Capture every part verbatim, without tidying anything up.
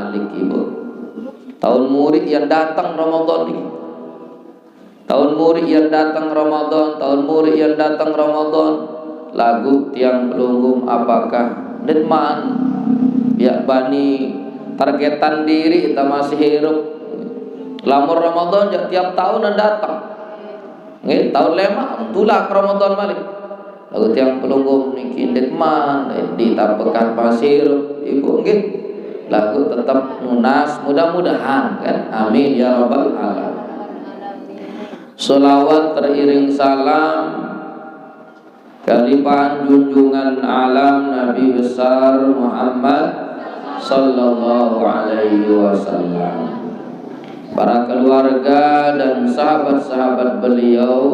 Malik, Ibu. Tahun muri yang datang Ramadan ini. Tahun muri yang datang Ramadan, tahun muri yang datang Ramadan. Lagu tiang pelungguh apakah ndeqman? Biar bani targetan diri, kita masih hirup. Lamun Ramadan, ya, tiap tahun yang datang. Nggih, tahun lima, tulak Ramadan malik. Lagu tiang pelungguh niki ndeqman, ditapekan pasir, Ibu, nggih. Lagu tetap nunas, mudah-mudahan, kan. Amin ya rabbal alamin. Selawat teriring salam kalipan junjungan alam Nabi besar Muhammad sallallahu alaihi wasallam. Para keluarga dan sahabat-sahabat beliau,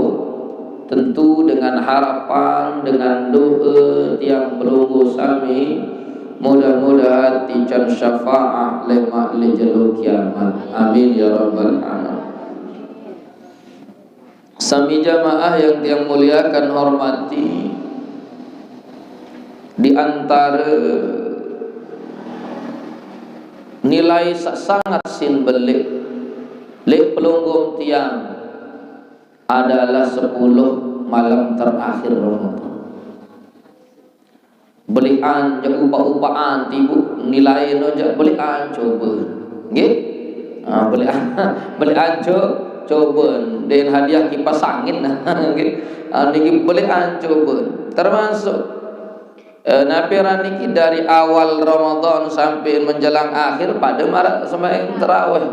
tentu dengan harapan, dengan doa tiang pelungguh sami, mudah-mudahan tican syafaat lemak li jelo kiamat. Amin ya rabbal alamin. Sami jamaah yang tiang muliakan, hormati, di antara nilai sa-, sangat sin beleq leq pelungguh tiang adalah sepuluh malam terakhir Ramadan. Beleqan jaq upaq-upaqan tibuq nilai no jaq beleqan coba. Nggih? Ah, beleqan, beleqan co-, coba. Ndeqn hadiah kipas angin. Nggih. Ah, niki beleqan coba. Termasuk, eh, napi aran niki dari awal Ramadan sampai menjelang akhir pada maraq sembahyang tarawih.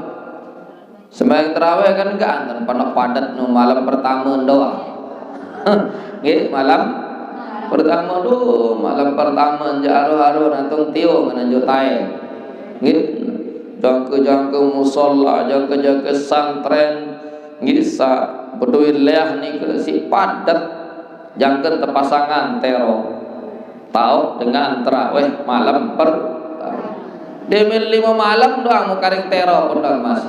Sembahyang tarawih kan ganten penoq padet no malam pertame doang. Nggih, malam pertame, duh, malam pertame jaq aruh-aruh nantung tiung ngenanjuk tae. Nggih, jangke-jangke musala, jangke-jangke santren, nggih, saq bedoe leah nike siq padet. Jangken tepasangan tero. Taoq dengan tarawih malem per-, demen lime malem doang karing tero pun doang, Mas.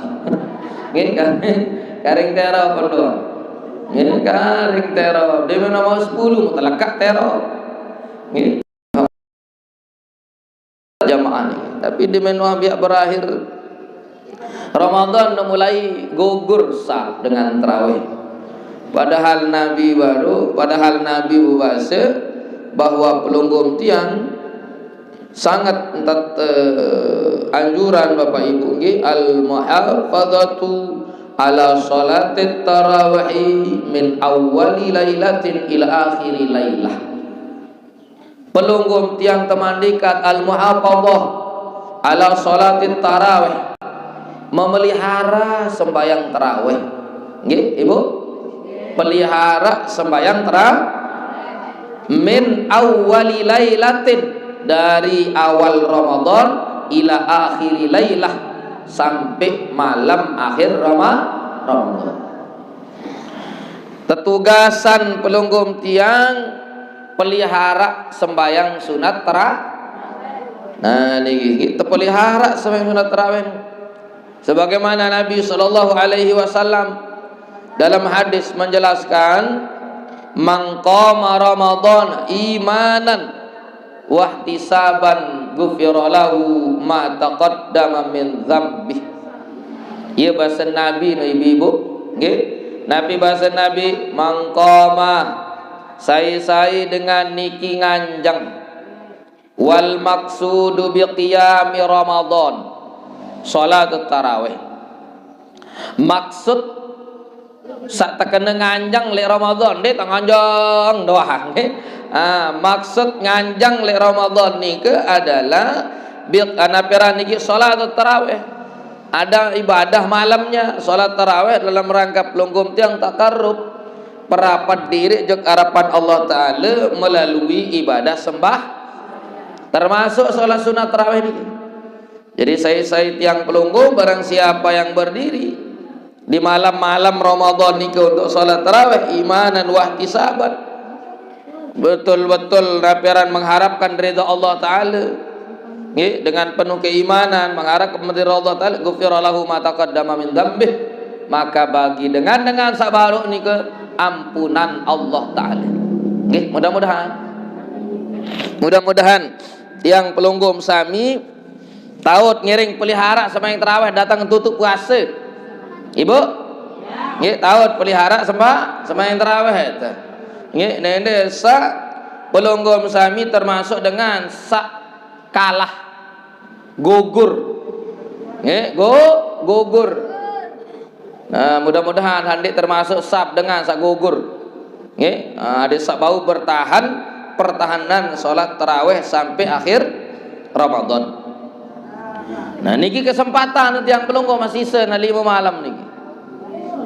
Nggih, karing, karing tero pun doang. Nggih, karing tero. Demen nomor sepuluh, telekaq tero. Nggih. Jamaah ni. Tapi demen wah biaq berakhir Ramadan, udah mulai gugur saq dengan tarawih. Padahal Nabi baru, padahal Nabi bebase bahwa pelungguh tiang sangat entat, eh, anjuran Bapak Ibu nggih, al-muhafazatu ala salatit tarawihi min awwali lailatin ila akhiri lailah. Pelungguh tiang temandikat al-muhafazah ala salatit tarawih. Memelihara sembahyang tarawih. Nggih, Ibu? Pelihara sembahyang tara-, min awwali lailatin, dari awal Ramadan ila akhiri lailah, sampai malam akhir Rama-, Ramadan. Tetugasan pelungguh tiang pelihara sembahyang sunat tera-, nah, niki, niki, tepelihara sembahyang sunat tarawih. Sebagaimana Nabi sallallahu alaihi wasallam dalam hadis menjelaskan, "Man qama Ramadan imanan wahtisaban ghufira lahu ma taqaddama min dzambih." Iya basen Nabi no, ibu-ibu. Nggih. Napi basen Nabi? "Man qama," sai-sai dengan niki nganjeng. Wal maqsudu bi qiyami Ramadan, salatut tarawih. Maksud saq tekene nganjeng leq Ramadan, ndeq taq nganjeng doang, nggih. Ah, maksud nganjeng leq Ramadan nike adalah bi-, napi aran niki salatut tarawih. Ada ibadah malamnya, salat tarawih dalam rangka pelungguh tiang takarrub, perapet diriq jok arepan Allah Taala melalui ibadah sembah, termasuk salat sunat tarawih niki. Jadi, sai-sai tiang pelungguh, barang siapa yang berdiri di malam-malam Ramadan niki untuk salat tarawih, imanan wahtisaban, betul-betul napi aran mengharapkan ridha Allah Taala, nggih, dengan penuh keimanan, mengharapkan ridha Allah Taala, ghufira lahu ma taqaddama min dzambih, maka bagi dengan, dengan saq baruq nike ampunan Allah Taala. Nggih, mudah-mudahan. Mudah-mudahan tiang pelungguh sami Taut ngiring pelihara sembahyang tarawih datang tutup puasa. Ibu? Nggih, taut pelihara semba-, sembahyang tarawih itu. Nggih, nende sa pelonggom sami termasuk dengan sa kalah gugur. Nggih, gu-, gugur. Nah, mudah-mudahan hande termasuk sap dengan sa gugur. Nggih, ah, ada sap bau bertahan pertahanan salat tarawih sampai akhir Ramadan. Nah, niki kesempatan tiang pelungguh masih sena lima malam niki.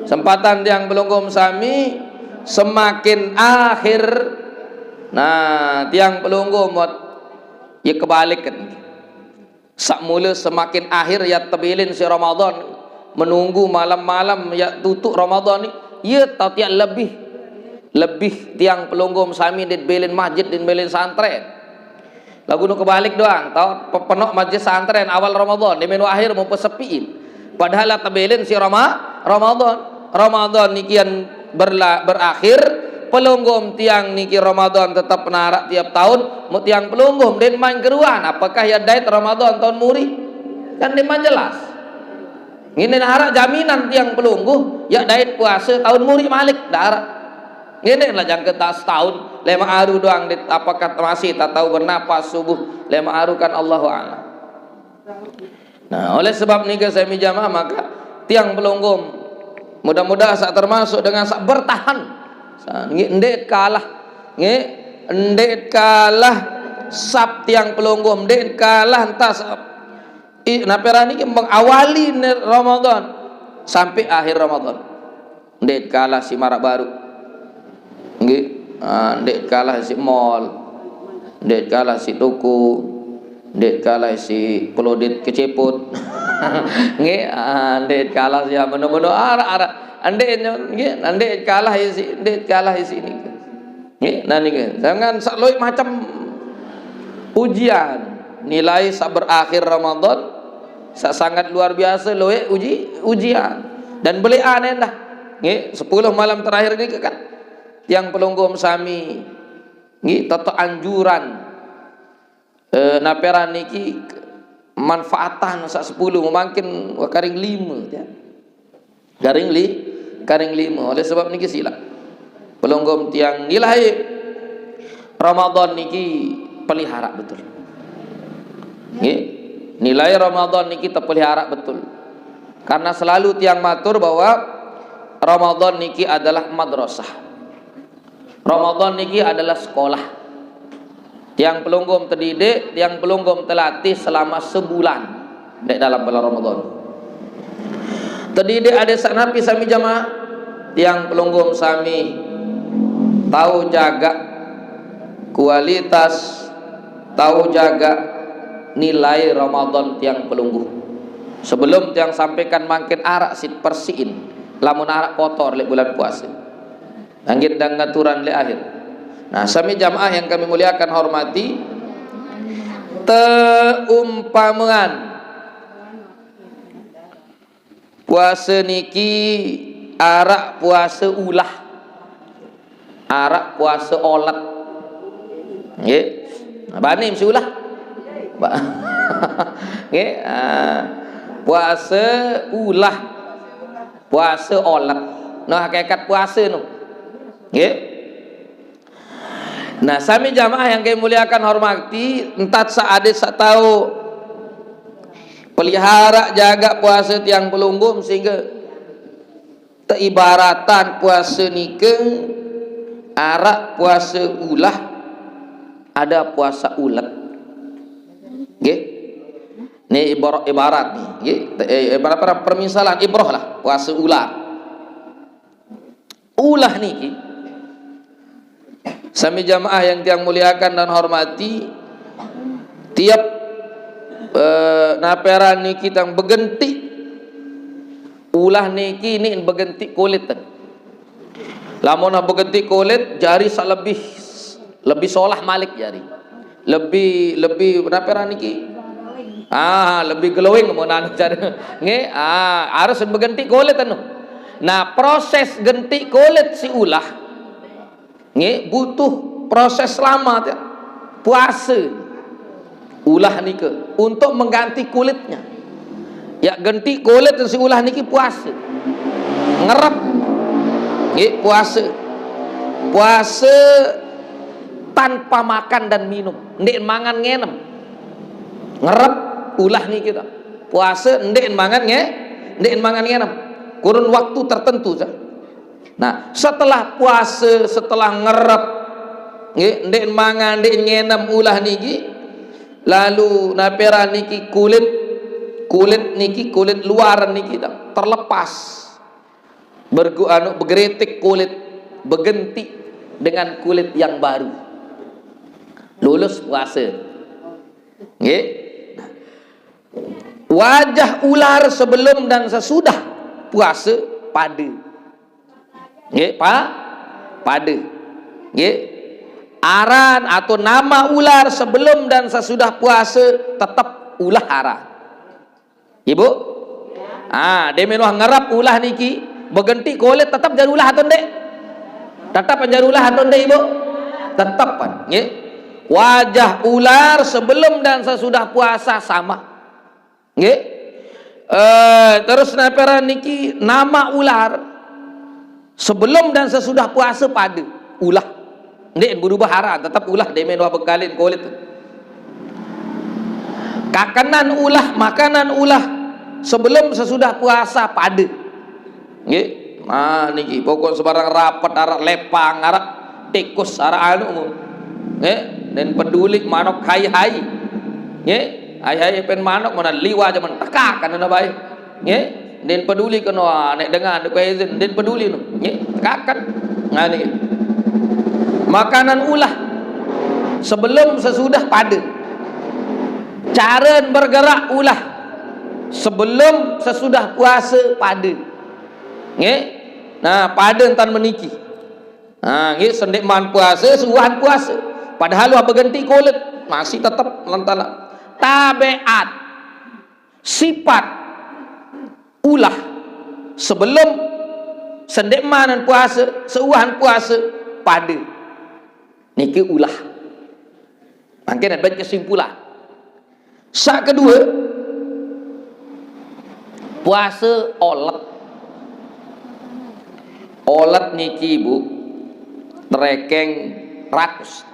Kesempatan tiang pelungguh sami semakin akhir. Nah, tiang pelungguh mot ya kebalikan. Sak mula semakin akhir ya tebilin si Ramadan, menunggu malam-malam ya tutup Ramadan ni, ya tau tiang lebih, lebih tiang pelungguh sami di bilin masjid, di bilin santren. Lagu nu kebalik doang, tau pepenok masjid santren awal Ramadan, di menu akhir mau pesepiin. Padahal lah tebilin si Rama-, Ramadan. Ramadan nikian berla-, berakhir, pelonggom tiang niki Ramadan tetap penarak tiap tahun, mu tiang pelonggom den main keruan, apakah ya dait Ramadan tahun muri? Kan den main jelas. Ngene harak jaminan tiang pelungguh, ya dait puasa tahun muri malik, darak. Ngene lah jangka tak setahun, lema aru doang dit, apakah masih tak tahu bernapas subuh, lema aru kan Allahu a'lam. Nah, oleh sebab nika sami jamaah maka tiang pelonggom mudah-mudahan sak termasuk dengan sak bertahan. Sa-, nggih, ndeq kalah. Nggih, ndeq kalah sap tiang pelonggom, ndeq kalah entah sap. I, nape rani ki mengawali ne Ramadan sampai akhir Ramadan. Ndeq kalah si marak baru. Nggih. Ah, ndeq kalah si mall. Ndeq kalah si toko. Ndeq kalah si pelodit kecepot. Nggih, ah, ndeq kalah si meno-meno arak-arak. Ndeq nyo-, nggih, ndeq kalah si, ndeq kalah si niki. Nggih, nah niki. Jangan sak loik macam ujian. Nilai sak berakhir Ramadan, sak sangat luar biasa loik uji, ujian. Dan beli aneh dah. Nggih, sepuluh malam terakhir niki kan tiang pelungguh sami nggih, tata anjuran, eh, naperan niki manfaatan sak sepuluh, mungkin wah karing lima, ya. Karing li-, karing lima. Oleh sebab niki sila pelonggom tiang nilai Ramadan niki pelihara betul. Nggih. Nilai Ramadan niki terpelihara betul. Karena selalu tiang matur bahwa Ramadan niki adalah madrasah. Ramadan niki adalah sekolah. Tiang pelunggum tedidik, tiang pelunggum telatih selama sebulan dek dalam bulan Ramadan. Tedidik ada sak napi sami jamaah, tiang pelunggum sami tahu jaga kualitas, tahu jaga nilai Ramadan tiang pelungguh. Sebelum tiang sampaikan mangkin arak sit persiin, lamun arak kotor lek bulan puasa. Anggit dan ngaturan le akhir. Nah, sami jamaah yang kami muliakan hormati, teumpamean puasa niki arak puasa ulah, arak puasa olet. Nggih. Nah, bani mesti ulah. Ba-, nggih, ah, puasa ulah, puasa olet. Nah, hakikat puasa nu. Nggih. Nah, sami jamaah yang kami muliakan hormati, entat seadis satau pelihara jaga puasa tiang pelunggum sehingga teibaratan puasa nike arak puasa ulah ada puasa ulet. Nggih. Ini ibar-, ibarat nih, nggih. Eh, ibarat apa, permisalan, ibrah lah, puasa ular. Ulah niki, sami jamaah yang tiang muliakan dan hormati, tiap, eh, naperan niki tang begentik, ulah niki ni begentik kulit ten. Lamun begentik kulit, jari sak lebih, lebih solah malik jari. Lebih, lebih naperan niki? Ah, lebih glowing mun anu jari. Nggih, ah, harus begentik kulit anu. Nah, proses gentik kulit si ulah nggih butuh proses lama, ya. Puasa. Ulah niki untuk mengganti kulitnya. Ya, genti kulit si ulah niki puasa. Ngerep. Nggih, puasa. Puasa tanpa makan dan minum. Ndeq mangan ngenem. Ngerep ulah niki to. Puasa ndeq mangan nge-, ndeq mangan ngenem. Kurun waktu tertentu sa. Nah, setelah puasa, setelah ngerep, nggih, ndeq mangan, ndeq ngenem ulah niki, lalu napi aran niki kulit, kulit niki, kulit luar niki terlepas. Bergu-, anu, begeritik kulit, begenti dengan kulit yang baru. Lulus puasa. Nggih. Wajah ular sebelum dan sesudah puasa pade. Nggih, pa-, pade. Nggih. Aran atau nama ular sebelum dan sesudah puasa tetep ulah aran. Ibu? Ah, demen wah ngerep ulah niki, begenti kulit tetep jari ulah atau ndeq? Tetep jari ulah atau ndeq, Ibu? Tetep kan, nggih. Wajah ular sebelum dan sesudah puasa sama. Nggih. Eh, terus napi aran niki nama ular sebelum dan sesudah puasa pade ulah. Ndeq berubah aran, tetep ulah demen wah bekalin kulit. Kakenan ulah, makanan ulah sebelum sesudah puasa pade. Nggih. Nah, niki pokok sembarang rapet araq lepang, araq tikus, araq anu. Nggih, ndeqn peduli manuk hai-hai. Nggih, hai-hai pen manuk mana liwat jaman tekaken ana bae. Nggih, ndeqn peduli keno neq dengan de kuezen, ndeqn peduli no. Nggih, tekaken. Nah, niki. Makanan ulah sebelum sesudah pade. Caren bergerak ulah sebelum sesudah puasa pade. Nggih. Nah, pade entan meniki. Nah, nggih, sendeqman puase, seuahan puase. Padahal wah begenti kulit, masih tetep lentala. Tabeat, sifat, ulah sebelum sendeqman puase, seuahan puase, pade. Niki ulah. Mangkin bait kesimpulan. Saq kedue, puase olet. Olet niki, Bu, terekeng rakus.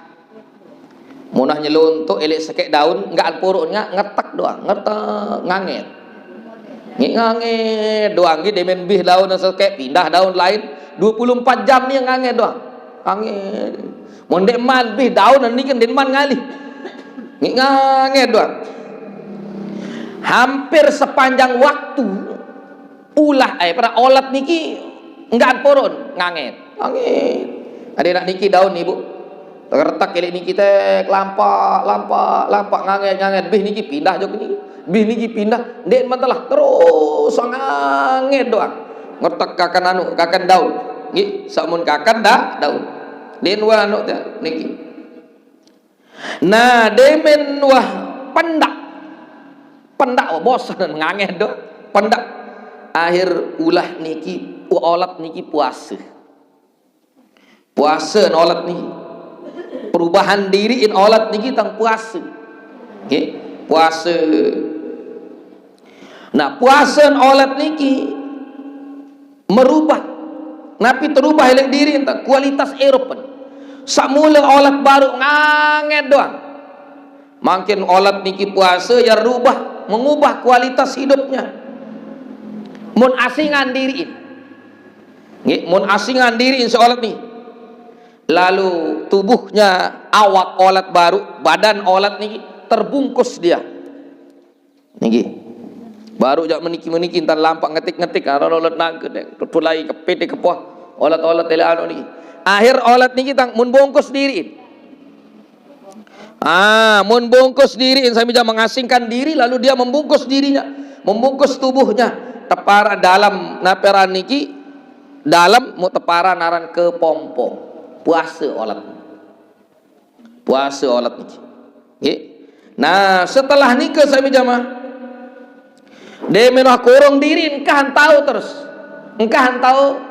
Munah nyeluntuk eleq sekeq daun, enggak poroq, enggak, ngetek doang, ngetek, nganget. Nggih, nganget doang, nggih, demen bih daun sekeq, pindah daun lain, due puluh empat jam ni nganget doang. Nganget. Mun ndeqman bih daun niki ndeqman ngalih. Nggih, nganget doang. Hampir sepanjang waktu ulah, eh, pada olet niki enggak purun, nganget. Nganget. Adeq niki daun, Ibu. Retek eleq niki tek, lampak, lampak, lampak, nganget, nganget. Bih niki pindah jok niki. Bih niki pindah, ndeq mentelah terus nganget doang. Ngetek kaken anu, kaken daun. Nggih, samun kaken da-, daun. Ndeq wah anu te niki. Nah, demen wah pendak. Pendak wah bosen nganget doang. Pendak. Akhir ulah niki, olet niki puase. Puase olet niki. Perubahan diriin olet niki tang puase. Nggih, puase. Nah, puase olet niki merubah. Napi terubah eleq diri ente? Kualitas irup. Saq mule olet baruq nganget doang. Mangkin olet niki puase ya rubah, mengubah kualitas hidupnya. Mun asingan diriin. Nggih, mun asingan diriin si olet niki. Lalu tubuhnya, awak olet baruq, badan olet niki terbungkus dia. Niki. Baruq jaq meniki-meniki entan lampak ngetik-ngetik, aran olet nangke dek, tutulai kepit kepoh, olet-olet eleq anu niki. Akhir olet niki tang mun bungkus diriin. Ah, mun bungkus diriin sami jaq mengasingkan diri, lalu dia membungkus dirinya, membungkus tubuhnya. Tepara dalam napi aran niki, dalam mu tepara aran kepompong. Puase olet. Puase olet niki. Nggih. Nah, setelah nike sami jamaah, demen wah kurung diri engkah tao terus. Engkah tao,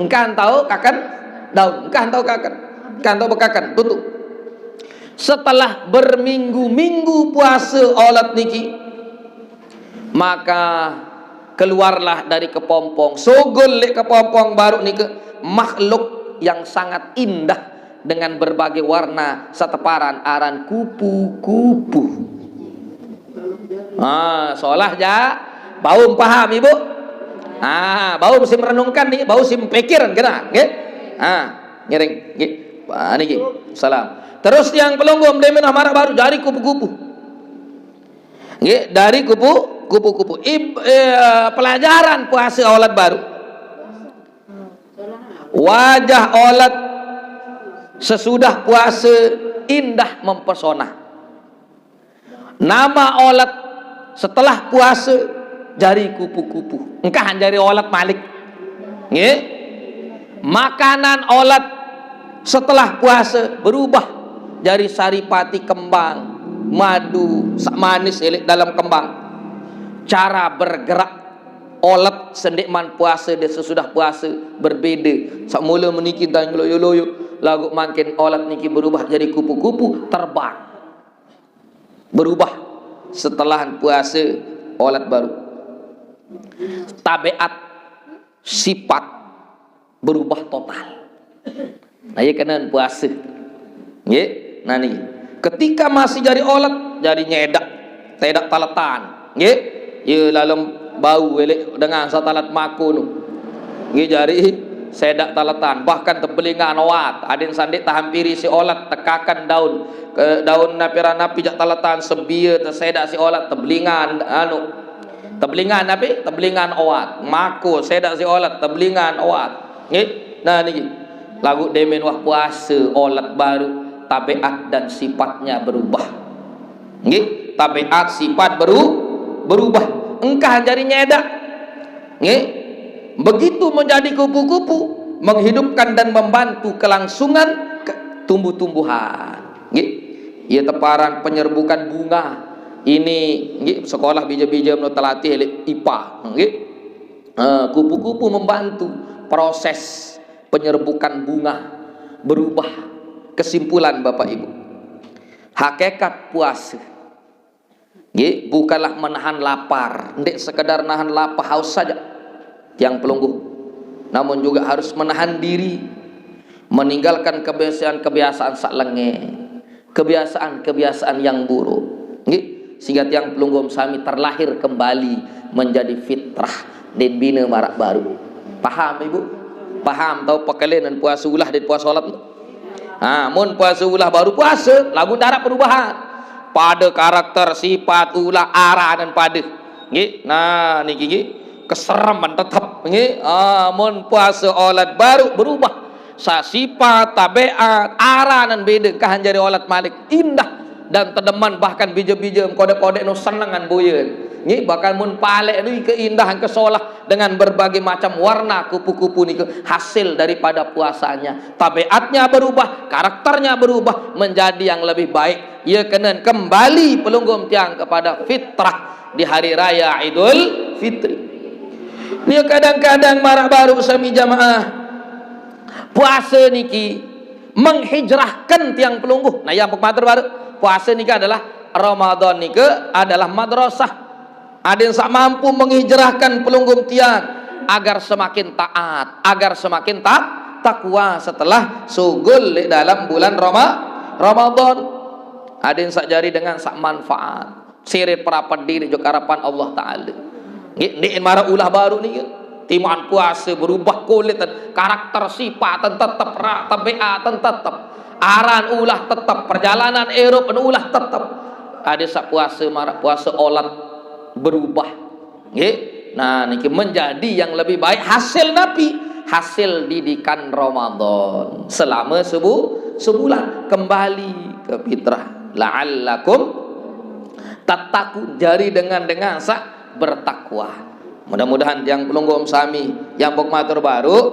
engkah tao kaken daun, engkah tao kaken. Engkah tao bekaken, tutuq. Setelah berminggu-minggu puasa olat niki, maka keluarlah dari kepompong, sugul leq kepompong baruq nike, makhluk yang sangat indah dengan berbagai warna, sateparan aran kupu-kupu. Ah, solah ja, bau paham, Ibu? Ah, bau mesti merenungkan nih, bau mesti pikir kena, nggih? Ah, ngiring, nggih. Ah, niki. Salam. Terus tiang pelungguh demen maraq baruq jari kupu-kupu. Nggih, dari kupu, kupu-kupu. Ib-, eh, pelajaran puasa olat baruq. Wajah olat sesudah puasa indah mempesona. Nama olat setelah puasa jari kupu-kupu. Engkah jari olat maliq. Nggih. Makanan olat setelah puasa berubah jari saripati kembang, madu, saq manis eleq dalem kembang. Cara bergerak olat sendeqman puasa dan sesudah puasa berbeda. Saq mula meniki ntan loyo-loyo, laguq mangkin olat niki berubah jari kupu-kupu, terbang. Berubah setelah puasa olat baruq. Tabeat, sifat berubah total. Nah, iya kenen puasa. Nggih. Nah, niki. Ketika masih jari olat, jari nyedak, tedak taletan. Nggih. Ye lalem bau eleq dengan saq talet mako no. Nggih, jari sedak taletan, bahkan tebelingan oat. Adeqn sandeq tehampiri siq olat, tekaken daun, ke daun napi-napi jaq taletan, sebie tesedak siq olat, tebelingan anu. Tebelingan napi? Tebelingan oat. Mako sedak siq olat, tebelingan oat. Nggih. Nah, niki. Laguq demen wah puase olat baruq, tabeat dan sifatnya berubah. Nggih, tabeat sifat beru-, berubah. Engkah jari nyedak. Nggih. Begitu menjadi kupu-kupu, menghidupkan dan membantu kelangsungan ke-, tumbuh-tumbuhan. Nggih. Ye teparan penyerbukan bunga. Ini, nggih, sekolah bije-bije meno telatih leq ipa. Nggih. Eh, kupu-kupu membantu proses penyerbukan bunga berubah. Kesimpulan, Bapak Ibu, hakikat puase, nggih, bukanlah menahan lapar, ndeq sekedar nahan lapar haus saja, tiang pelungguh, namun juga harus menahan diri, meninggalkan kebiasaan-kebiasaan saq lenge, kebiasaan-kebiasaan yang buruk. Nggih, sehingga tiang pelungguh sami terlahir kembali menjadi fitrah, ndeqn bine maraq baruq. Paham, Ibu? Paham tau pekelen puase ulah dait puase olat? Ha, mun puase ulah baruq puase, laguq ndaraq perubahan. Pade karakter, sipat, ulah, aranen pade. Nggih, nah niki nggih. Keseremen tetep, nggih. Ah, mun puase olat baruq berubah. Saq sipat, tabeat, aranen bede, engkah jari olat maliq. Indah dan tedemen, bahkan bije-bije kodeq-kodeq no senengan boyen. Nggih, bahkan mun paleq no keindahan kesolah dengan berbagai macam warna kupu-kupu nike hasil daripada puasanya. Tabeatnya berubah, karakternya berubah menjadi yang lebih baik. Ye kenen kembali pelungguh tiang kepada fitrah di hari raya Idul Fitri. Niki kadang-kadang maraq baruq sami jamaah, puase niki menghijrahkan tiang pelungguh. Nah, yang pematur baruq, puase niki adalah, Ramadan nike adalah madrasah. Adeqn saq mampu menghijrahkan pelungguh tiang agar semakin taat, agar semakin ta-, takwa setelah sugul leq dalam bulan Rama-, Ramadan. Adeqn saq jari dengan saq manfaat. Sire perapedi leq jok arepan Allah Taala. Nggih, ndeqn maraq ulah baruq niki. Timaq puase berubah kulit, karakter sipaten tetep, ra-, tabeaten tetep. Aran ulah tetep, perjalanan irup ulah tetep. Adeqn saq puase maraq puase olat berubah. Nggih. Nah, niki menjadi yang lebih baik hasil napi? Hasil didikan Ramadan selama sebu-, sebulan, kembali ke fitrah. La'allakum tattaqun, jari dengan, dengan saq bertakwa. Mudah-mudahan tiang pelungguh sami yang pematur baruq,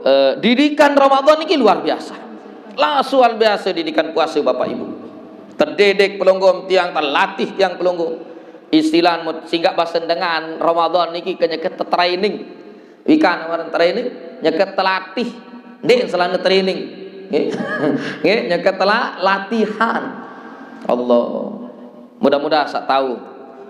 eh, didikan Ramadan niki luar biasa. Luar biasa didikan puase, Bapak Ibu. Tedidik pelungguh tiang, telatih tiang pelungguh. Istilah mut-, singgaq base dengan Ramadan niki ke nyeket training. Wikan aran training, nyeket telatih. Ndeq selane training. Nggih. Nggih, nyeket tela-, latihan. Allah. Mudah-mudahan saq tao.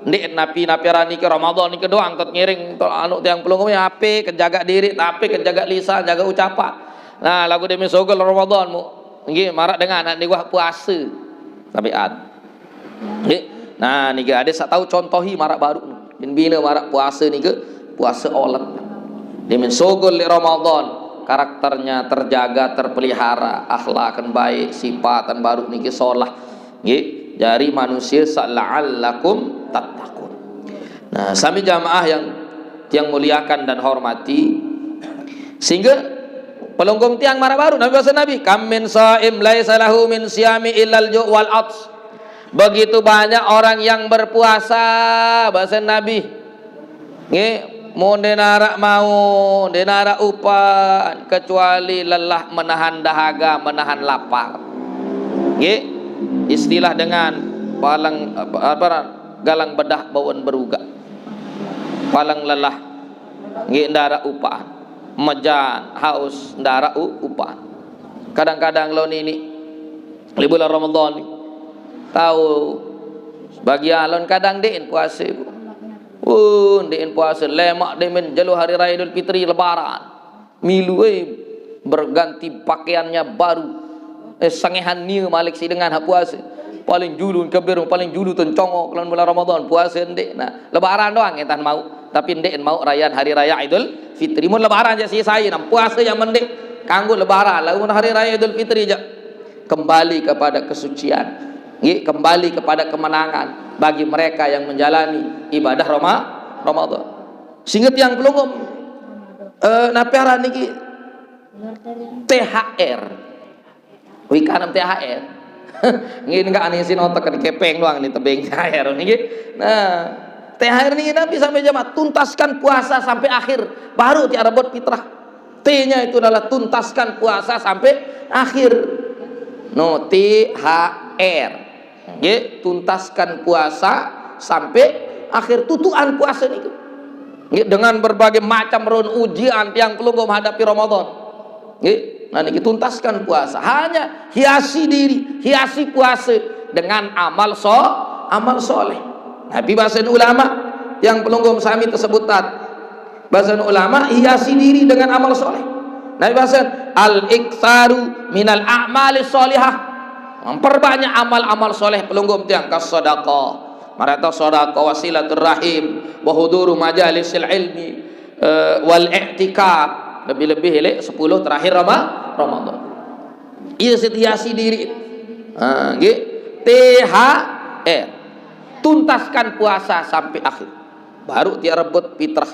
Ndeq napi-napi aran niki Ramadan niki doang tot ngiring, tot anu tiang pelungguh, ape ke jaga diri, ape ke jaga lisan, jaga ucapan. Nah, laguq demen sugul Ramadan, mu. Nggih, maraq dengan anak niku wah puase. Tabiat. Nggih. Nah, niki adeq saq tao contohi maraq baruq. Yen bine maraq puase nike, puase olet. Demen sugul leq Ramadan, karakternya terjaga, terpelihara, akhlakne baik, sipatne baruq niki solah. Nggih, jari manusie saq la'allakum tattaqun. Nah, sami jamaah yang tiang muliakan dan hormati, sehingga pelungguh tiang maraq baruq, Nabi, base Nabi, "Kam min shaim laisa lahu min siyami illal ju' wal 'atsy." Begitu banyak orang yang berpuasa, base Nabi. Nggih, mun ndeq naraq mauq, ndeq naraq upaq, kecuali lelah menahan dahaga, menahan lapar. Nggih, istilah dengan paleng, apa, apa, galang bedah bawen berugaq. Paleng lelah. Nggih, ndaraq upaq. Mejan, haus, ndaraq u-, upaq. Kadang-kadang laun niki, leq bulan Ramadan ni, tao, sebagian laun kadang ndeqn puase, Bu. Uh, ndeqn puase, lemaq demen jelo Hari Raya Idul Fitri, Lebaran. Milu, eh, berganti pakaiannya baru. Eh, sengehan nie malik siq dengan haq puase. Paling julu kebir, paling julu tencongok laun bulan Ramadan, puase ndeq. Nah, Lebaran doang entan mauq, tapi ndeqn mauq rayan Hari Raya Idul Fitri. Mun Lebaran jaq sisai, nah, puase jaq mendeq. Kanggo Lebaran, lamun Hari Raya Idul Fitri jaq kembali kepada kesucian. Nggih, kembali kepada kemenangan bagi mereka yang menjalani ibadah Roma-, Ramadan. Sehingga tiang pelungguh, eh, napi aran niki? T H R. Wikanem T H R. Nggih, enggak aneh sih, notek di kepeng doang nih, tebeng T H R niki. Nah, T H R niki napi sami jamaah? Tuntaskan puasa sampai akhir, baru tiang rebut fitrah. T-nya itu adalah tuntaskan puasa sampai akhir. No, T H R. Nggih, tuntaskan puasa sampai akhir, tutukan puasa niku. Nggih, dengan berbagai macam ron ujian tiang pelungguh menghadapi Ramadan. Nggih, nah niki tuntaskan puasa. Hanya hiasi diri, hiasi puasa dengan amal so-, amal soleh. Napi basen ulama tiang pelungguh sami tersebut tat. Basen ulama, hiasi diri dengan amal soleh. Napi basen, "Al-iktsaru minal a'mali sholihah." Memperbanyak amal-amal soleh pelungguh tiang, kas sadaqah. Maraq sedekah, wasilaturrahim, wa huduru majalisil ilmi, eh, wal i'tikaf. Lebih-lebih leq sepuluh terakhir Rama-, Ramadan. Iya, sit hiasi diri. Ha, nggih. T H R. Tuntaskan puasa sampai akhir. Baru tiang rebut fitrah.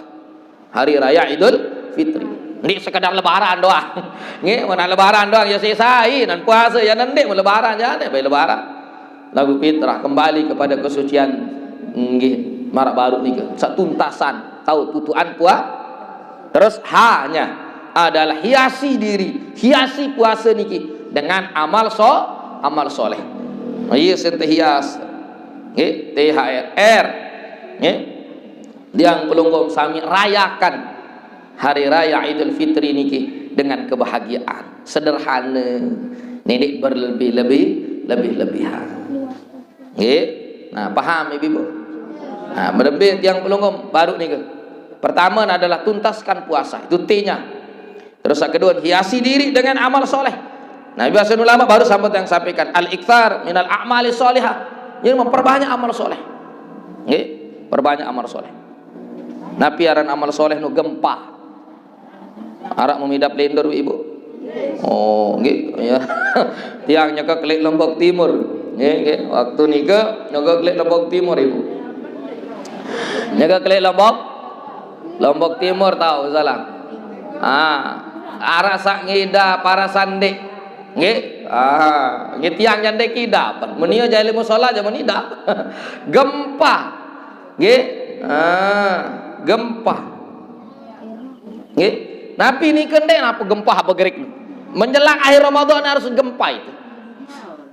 Hari Raya Idul Fitri. Ndeq sekedar Lebaran doang. Nggih, mun Lebaran doang ya sisai, nan puase ya ndeq, mun Lebaran ya ndeq, bae Lebaran. Laguq fitrah, kembali kepada kesucian. Nggih, maraq baruq nike. Saq tuntasan, tao tutukan pua-, terus hanya adalah hiasi diri, hiasi puase niki dengan amal so-, amal soleh. Iya, sente hias. Nggih, T H R. Nggih. Tiang pelungguh sami, rayakan Hari Raya Idul Fitri niki dengan kebahagiaan. Sederhana. Ndeq berlebih-lebih, lebih-lebihan. Nggih. Nah, paham, Ibu? Nah, berembe tiang pelungguh baruq niki. Pertama adalah tuntaskan puasa. Itu T-nya. Terus yang kedua, hiasi diri dengan amal soleh. Nah, biasa ulama baru sampai yang sampaikan, al-iktsar minal a'mali sholihah. Jadi memperbanyak amal soleh. Nggih, perbanyak amal soleh. Napi aran amal soleh nu gempah? Araq memidah pelindur, Ibu? Oh, nggih, ya. Tiang nyeke klik Lombok Timur. Nggih, nggih. Waktu nike nyeke klik Lombok Timur, Ibu. Nyeke klik Lombok, Lombok Timur tao salah. Ah, araq saq ngidap, araq saq ndeq. Nggih. Ah, nggih, tiang jaq ndeq idap. Mun ie jaq leq musola jaq mun idap. Gempah. Nggih. Ah, gempah. Nggih. Napi nike ndeq, napi gempah begerik? Menjelang akhir Ramadan harus gempah itu.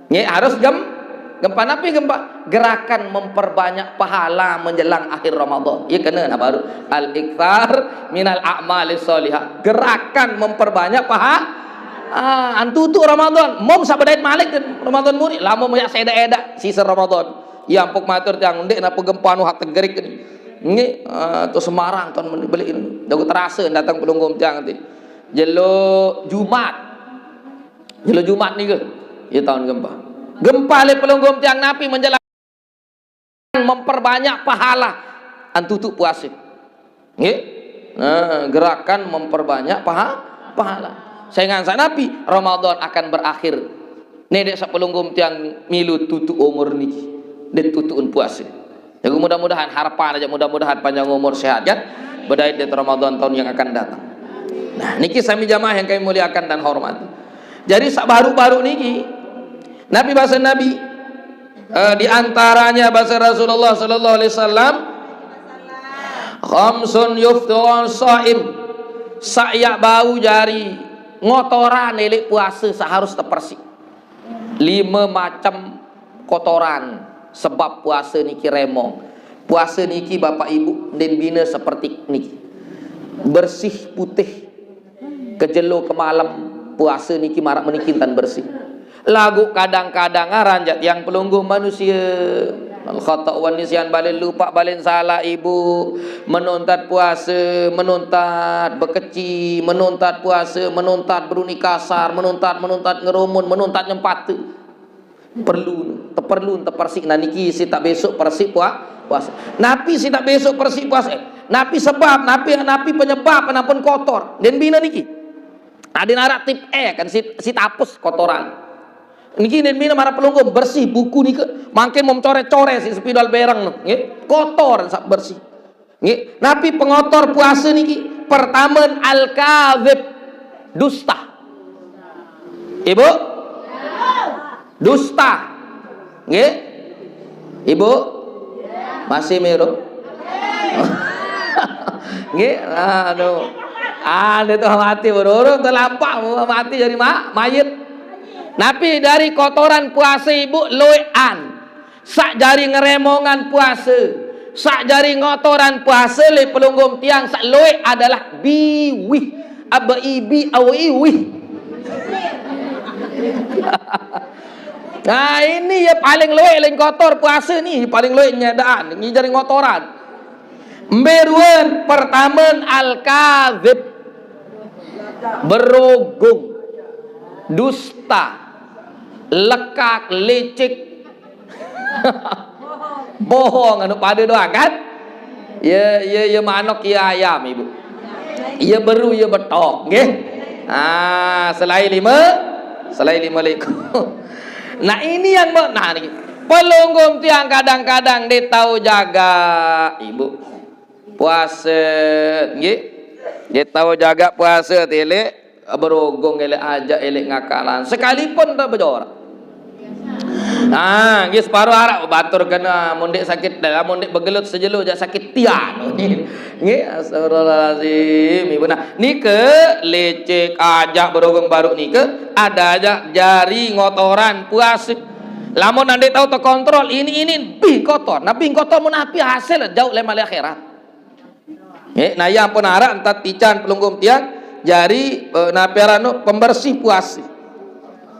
Nggih, harus gem-, gempah. Napi gempah? Gerakan memperbanyak pahala menjelang akhir Ramadan. Iya, kena nah baru. Al-iktsar minal a'mali sholihah. Gerakan memperbanyak paha-, Ah, antutuk Ramadan, mom sabedait malik kan Ramadan muri, lama banyak sedak-edak sisa Ramadan. Ya ampun matur tiang ndeq napa gempa nu hak tegerik ni. Nggih, ah, to Semarang tahun beli ini. Jago terasa datang pelungguh tiang nanti. Jelo Jumat. Jelo Jumat nih ke. Ya tahun gempa. Gempa le pelungguh tiang napi menjelang memperbanyak pahala antutuk puase. Nggih. Nah, gerakan memperbanyak paha, pahala. Saya ngansak napi Ramadan akan berakhir. Nedeq sepelungguh tiang milu tutuk umur niki. Ndeq tutukun puase. Jadi mudah-mudahan harapan aja mudah-mudahan panjang umur sehat kan. Bedait di Ramadan tahun yang akan datang. Nah, niki sami jamaah yang kami muliakan dan hormati. Jadi sak baru-baru niki Nabi bahasa Nabi Eh, di antaranya bahasa Rasulullah sallallahu alaihi wasallam, "Khamsun yufṭirun shaim." Sak yaq bau jari ngotoran eleq puase saq harus tepersih. Lime macem kotoran sebab puase niki remong. Puase niki Bapak Ibu ndeqn bine seperti niki. Bersih putih. Kejelo kemalem puase niki maraq meniki ntan bersih. Laguq kadang-kadang aran jaq tiang pelungguh manusie. Al khata wan nisyan balen lupaq balen salah ibu. Menuntat puase, menuntat bekeci, menuntat puase, menuntat beruni kasar, menuntat, menuntat ngerumun, menuntat nyempate. Perlu, teperlu, tepersik. Nah, niki sitak besok persik pua-, puase. Napi sitak besok persik puase? Napi sebab, napi, napi penyebab, nampun kotor? Ndeqn bine niki. Adeqn araq tip E kan sit-, sitak apus kotoran. Niki ndeqn bine maraq pelungguh bersih buku nike. Mangkin mau coret-coret siq spidol bereng, nggih. Kotor saq bersih. Nggih, napi pengotor puase niki? Pertame al-kadzib, dusta. Ibu? Dusta. Nggih? Ibu? Masih mirup? Nggih? Aduh. Ade tuh mati berurung tuh lampaq mati jadi ma-, mayit. Napi dari kotoran puase ibu loeqan. Saq jari ngeremongan puase, saq jari ngotoran puase leq pelungguh tiang saq loeq adalah biwih, abe ibi awe iwih. Nah, ini ye paling loeq, paling kotor puase ni, paling loeq nyedaqan, ngi jari ngotoran. Mbe ruen? Pertame al-kadzib, berogung, dusta, lekaq, lecek, bohong, anu pade doang kan? Ye, ye, ye manok, ye ayam, Ibu. Ye beru, ye betok, nggih. Ah, selain lima, selain lima liku. Nah, ini yang me-, nah, niki. Pelungguh tiang kadang-kadang ndeq tao jagaq, Ibu. Puase, nggih. Ndeq tao jagaq puase, tileq berogong, eleq ajaq, eleq ngakalan. Sekalipun te bejorak. Ah, nggih separo araq batur kene, mun ndeq sakit, mun ndeq begelut sejelo jaq sakit tian. Nggih, astagfirullahalazim. Ibu, nah, nike lecek ajaq berogong baruq nike ada ajaq jari ngotoran puase. Lamun ndeq tao tekontrol, ini, ini bih kotor. Nah, bih kotor mun api hasil jauq leman leq akhirat. Nggih, nah, iya ampun araq entat ican pelungguh tiang jari, eh, napi aranne pembersih puase.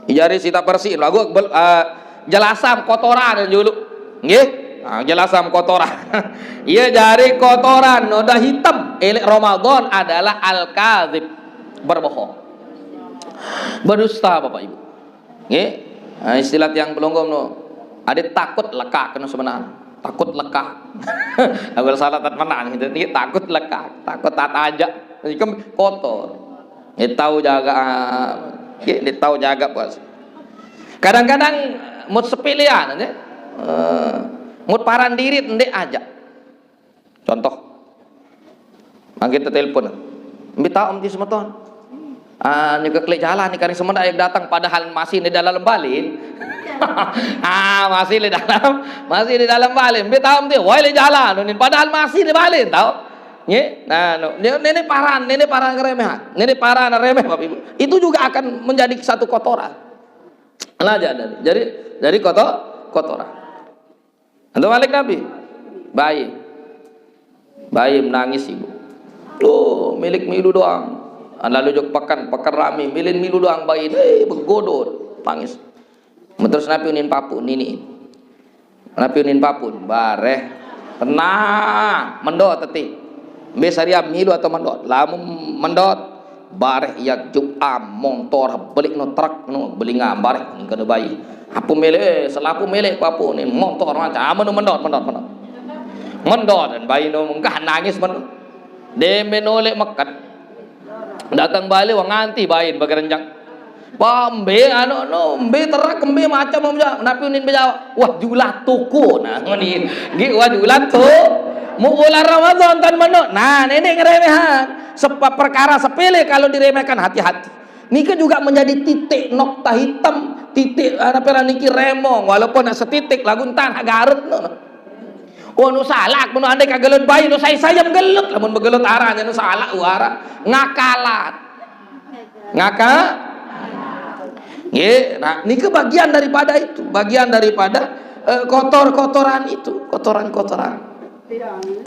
Jari sitak bersih, laguq bel-, eh, jelasam kotoran juluq. Nggih? Nah, jelasam kotoran. Iya jari kotoran noda hitam, eleq Ramadan adalah al-kadzib, berbohong. Berdusta, Bapak Ibu. Nggih. Nah, istilah tiang pelungguh no. Ade takut lekaq kene sebenarne. Takut lekaq. Awal salah tat menang gitu. Nggih, takut lekaq, takut tat ajaq. Ikem kotor. Nggih tao jagaq, ah, nggih, ndeq tao jagaq puase. Kadang-kadang mut sepelean aja. Eh, mut paran dirit ndeq ajaq. Contoh. Mangkin tetelepon. Mbe taoq enti semeton? Ah, nike keleq jalan ni karing semeton aye dateng padahal masih di dalam balen. Ah, masih di dalam, masih di dalam balen. Mbe taoq enti? Wah, leq jalan ni padahal masih di balen, taoq. Nggih? Nah, no. Nene paran, nene paran ngeremehan. Nene paran remeh, Bapak Ibu. Itu juga akan menjadi satu kotoran. Nah, jadi, jadi, jadi kotor, kotoran. Antum malik napi? Bayi. Bayi menangis ibu. Tuh, milik milu doang. Lalu jok peken, peken rame, mbe lin milu doang bain, eh, begodot, tangis. Terus napi unin papuq, niniq. Napi unin papuq, bareh. Tenang, mendot teti. Mbe sariam milu atau mendot? Lamun mendot, bareh ie jok am, montor, beliq no truk no, belinga bareh, ningkene bain. Apu meleq, eh, selapuq meleq papuq unin, montor macam, ame no mendot, mendot, mendot. Mendot, dan bain no menggah nangis mendot. Demen oleq meket. Dateng bale, wah, nganti bain begerenjang. Pah, mbe anu no, mbe truk, mbe macam, mbe ja-, napi unin bejawa? Wah, julah toko. Nah, ngonin. Nggih, wah, julah to. Mu bulan Ramadan tan meno. Nah, neneq ngeremehan. Sepa-, perkara sepele kalau diremehkan, hati-hati. Nike juga menjadi titik nokta hitam, titik, eh, napi aran niki, remong, walaupun setitik, laguq entan garet no. Oh, no salaq, mun andai kagelut bain, no sai-sai jam gelut, lamun begelut aran, no salaq, wara, ngakalan. Ngaka? Nggih, nah, niki bagian daripada itu, bagian daripada, eh, kotor-kotoran itu, kotoran-kotoran.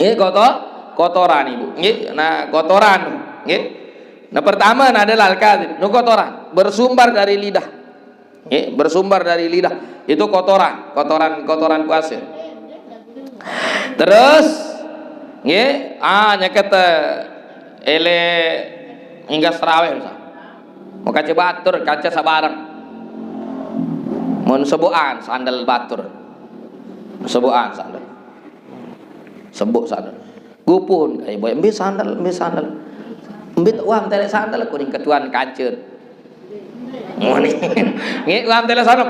Nggih, kotor, kotoran, Ibu. Nggih, nah, kotoran, nggih. Nah, pertama, nah, adalah al-kadzib, no kotoran, bersumber dari lidah. Nggih, bersumber dari lidah. Itu kotoran, kotoran, kotoran puase. Terus, nggih, ah, nyeket, eh, ele inggas terawih, misal. Mau kace batur, kace sabareng. Mun seboqan sandal batur. Seboqan sandal. Seboq sandal. Gupun, kaye boy, mbe sandal, mbe sandal. Mbe wah, teleq sandal, kuning ketuan kancen. Ngonin. Nggih, wah, teleq sandal.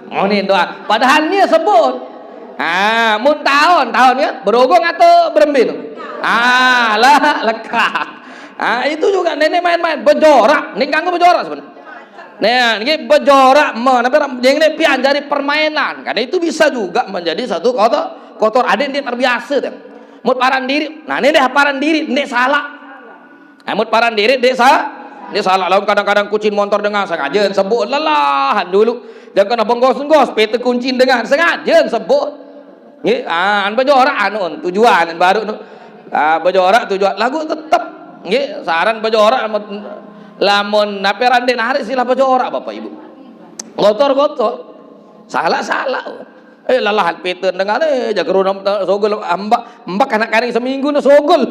Ngonin doang. Padahal nie seboq. Ah, mun taon, taon ya, berogong atau berembe no? Ah, lah, lekaq. Ah, itu juga neneq main-main, bejorak. Ning kanggo bejorak sebenarnya. Nah, niki bejorak men, apa, jeng ne pian jari permainan. Karena itu bisa juga menjadi satu kotor, kotor. Adeq ndeq terbiasa deh. Mut paran diriq. Nah, ini deh paran diriq, ndeq salaq. Nah, mut paran diriq, ndeq sa-, ndeq salaq. Laun kadang-kadang kucing montor dengan sengaja seboq lelahan dulu. Jang kena benggos-enggos, pete kuncin dengan sengaja seboq. Nggih, ah, an bejorak anun, tujuan baru nu. Ah, bejorak tujuan. Laguq tetep, nggih, saran bejorak lamun, lamun napi aran ndeq narik silah bejorak, Bapak Ibu. Kotor-kotor. Salaq-salaq. Eh, lelahan pete dengan, eh, jagerunam te-, sogol, ambak, ambak anak karing seminggu no sogol.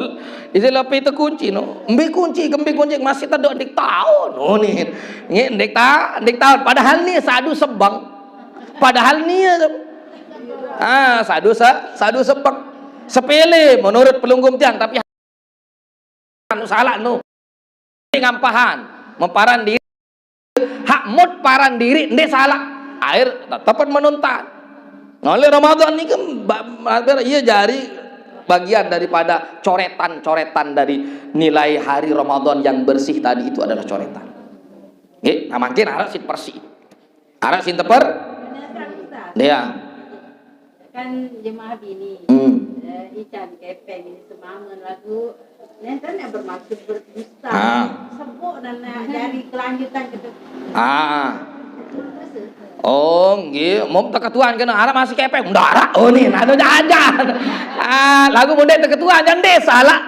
Istilah pete kunci no. Mbe kunci, kembe kunci masih tedoq ndeq taon. Oh, nih. Nggih, ndeq ta-, ndeq taon. Padahal nih sadu sebeng. Padahal nie, ah, sadu se-, sadu sebeng. Sepele menurut pelungguh tiang, tapi anu salaq no. Ngampahan, meparan diriq, hak mut paran diriq ndeq salaq. Akhir tetepen menuntan. Nah, oleh Ramadan niki ba-, ba-, iya jari bagian daripada coretan-coretan dari nilai hari Ramadan yang bersih tadi itu adalah coretan. Nggih, nah, mangkin araq siq bersih. Araq sing teper? Bener kan, Ustaz? Iya. Kan jemaah bini. Hmm. Eh, ican kepeng ini semamen lagu. Nenten yang bermaksud berdusta. Ah. Sebuk dan nak jadi kelanjutan ke depan. Ah. Terus, eh, oh, nggih, mau teketuan kena araq masih kepeng. Ndaraq, oh, ni, anu jajan. Ah, lagu munde teketuan, jangan desa lah.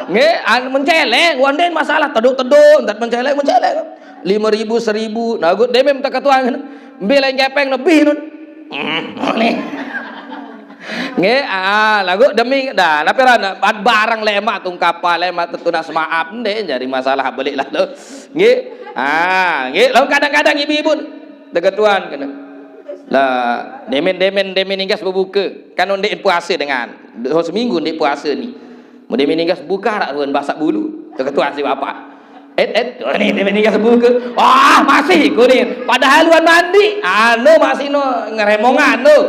Nggih, an-, menceleng, wah, ndeq masalah, teduk-teduk, ntat menceleng, menceleng. Lime ribu, seribu, nah, gut, demem teketuan. Mbe lain kepeng lebih nun. Hmm, ni. Nggih, ah, lagu demi, dah, napi ran, barang lemaq tungkapa, lemaq tetunas maaf, ndeq, jari masalah beliq lah tu. Nggih, ah, nggih, lalu kadang-kadang ibu-ibu teketuan kena. Lah, demen, demen, demen inggas bebuke. Kan ndeq puase dengan. Oh, seminggu ndeq puase ni. Mun demen inggas buka araq ruen basak bulu. Teketuan siq bapak. Et, et, oh, ni demen inggas buke. Wah, masih kunin. Padahal luan mandi. Anu masih no ngeremongan tu.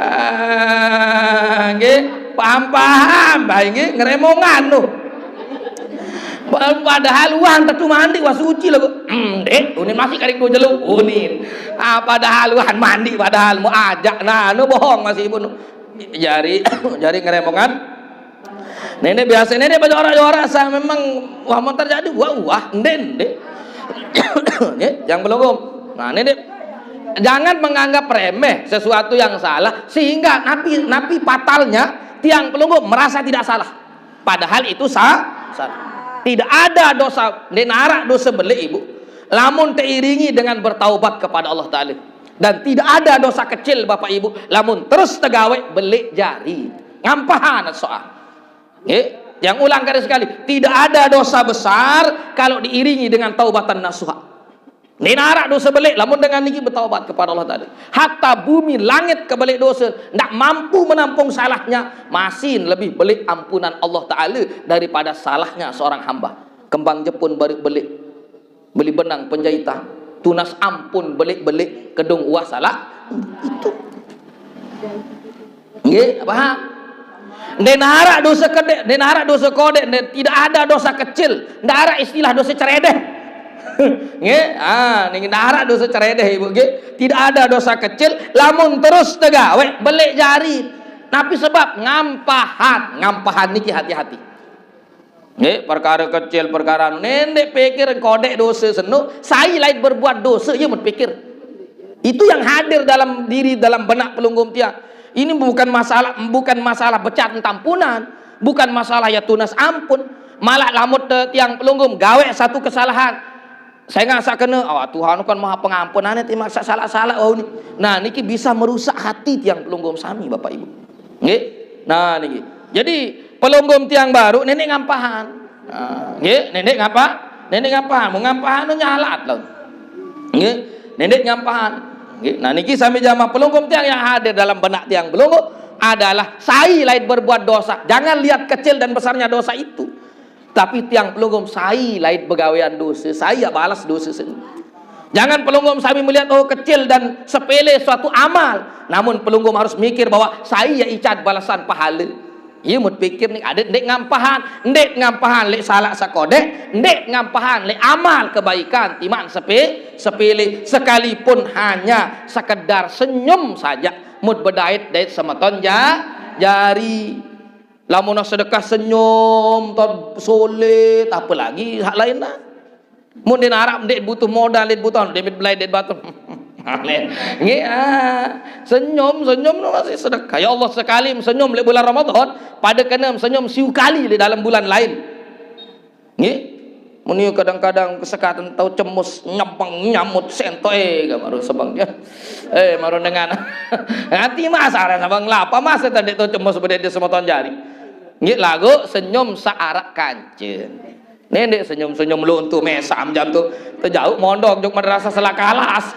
Ah, nggih, paham-paham bae nggih, ngeremongan tu. Pa-, padahal wah tetu mandi, wah suci lagu. Hmm, dek, unin masih karing dua jelo, unin. Ah, padahal wah mandi, padahal mau ajak, nah, anu bohong masih ibu nu. Jari, jari ngeremongan. Neneq biase neneq bejorak-jorak sah memang wah mau terjadi, wah, wah, ndeq, ndeq. Nggih, yang belum. Nah, neneq jangan menganggap remeh sesuatu yang salah sehingga napi, napi fatalnya tiang pelungguh merasa tidak salah. Padahal itu sa-, salah. Tidak ada dosa, ndeq naraq dose beleq, Ibu, lamun teiringi dengan bertaubat kepada Allah Taala. Dan tidak ada dosa kecil, Bapak Ibu, lamun terus tegaweq beleq jari. Ngampahan soal. Nggih, yang ulang kali sekali, tidak ada dosa besar kalau diiringi dengan taubatan nasuha. Ndeq naraq dose beleq, lamun dengan niki bertaubat kepada Allah Taala. Hatta bumi langit kebeleq dose, ndak mampu menampung salahnya, masih lebih beleq ampunan Allah Taala daripada salahnya seorang hamba. Kembang jepun baruq beleq, beli benang penjahitan, tunas ampun beleq-beleq, kedung uah salaq itu. Nggih, paham? Ndeq naraq dose kedeq, ndeq naraq dose kodeq, ndeq, tidak ada dosa kecil, ndeq araq istilah dose ceredeh. Nggih, ah, niki ndeq araq dose ceredeh, Ibu, nggih. Tidak ada dosa kecil, lamun terus tegaweq beleq jari. Napi sebab? Ngampahan, ngampahan niki hati-hati. Nggih, perkara kecil, perkara anu. Ndeq pikir kodeq dose seno, sai lain berbuat dose, ie mut pikir. Itu yang hadir dalam diri, dalam benak pelungguh tiang. Ini bukan masalah, bukan masalah becat entampunan, bukan masalah ya tunas ampun. Malah lamun te-, tiang pelungguh gaweq satu kesalahan, sengaq saq kene, "Oh, Tuhan kan Maha Pengampun, ane timaq saq salaq-salaq wau ni." Nah, niki bisa merusak hati tiang pelungguh sami, Bapak Ibu. Nggih. Nah, niki. Jadi, pelungguh tiang baruq neneq ngampahan. Nah, nggih, neneq ngapa? Neneq ngampahan. Mun ngampahan nyalaat lho. Nggih, neneq ngampahan. Nggih. Nah, niki sami jamaah pelungguh tiang yang hadir dalam benak tiang pelungguh adalah sai lain berbuat dosa. Jangan lihat kecil dan besarnya dosa itu. Tapi tiang pelungguh sai lain begawean dose, sai ya balas dose seno. Jangan pelungguh sami melihat, oh, kecil dan sepele suatu amal. Namun pelungguh harus mikir bahwa sai ya ican balasan pahale. Ie mut pikir ni, adeq ndeq ngampahan, ndeq ngampahan leq salaq saq kodeq, ndeq ngampahan leq amal kebaikan timaq sepe-, sepele, sekalipun hanya sekedar senyum saja. Mut bedait-dait semeton ja-, jari. Lamun sedekah senyum, to sulit, apalagi hak lain dah. Mun ndeq naraq, ndeq butuh modal, ndeq butuh, ndeq belai, ndeq batur. Nggih, ah. Senyum, senyum no masih sedekah. Ya Allah, sekali senyum leq bulan Ramadan, pade kene senyum siu kali leq dalem bulan lain. Nggih. Mun ie kadang-kadang kesekatan tao cemus, nyebeng, nyamut, sentoq, eh, gak baru sebeng. Eh, baru dengan. Ati mas, araq sebeng lapa mas, tadi tao cemus bedede semeton jari. Nggih, laguq senyum saq araq kance. Neneq senyum-senyum luntu mesam jam tu. Tejauq mondok jok madrasah selak alas.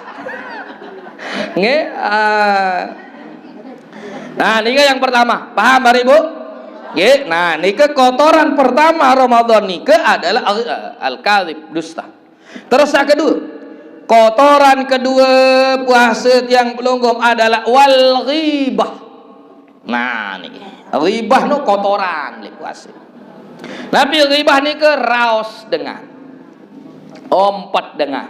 Nggih, ah. Nah, niki yang pertama. Paham, Bapak Ibu? Nggih. Nah, niki kotoran pertama Ramadan niki adalah al-, al-kadzib, dusta. Terus yang kedua, kotoran kedua puasa tiang pelungguh adalah wal ghibah. Nah, niki. Ghibah no kotoran leq puase. Napi ghibah nike? Raos dengan. Ompet dengan.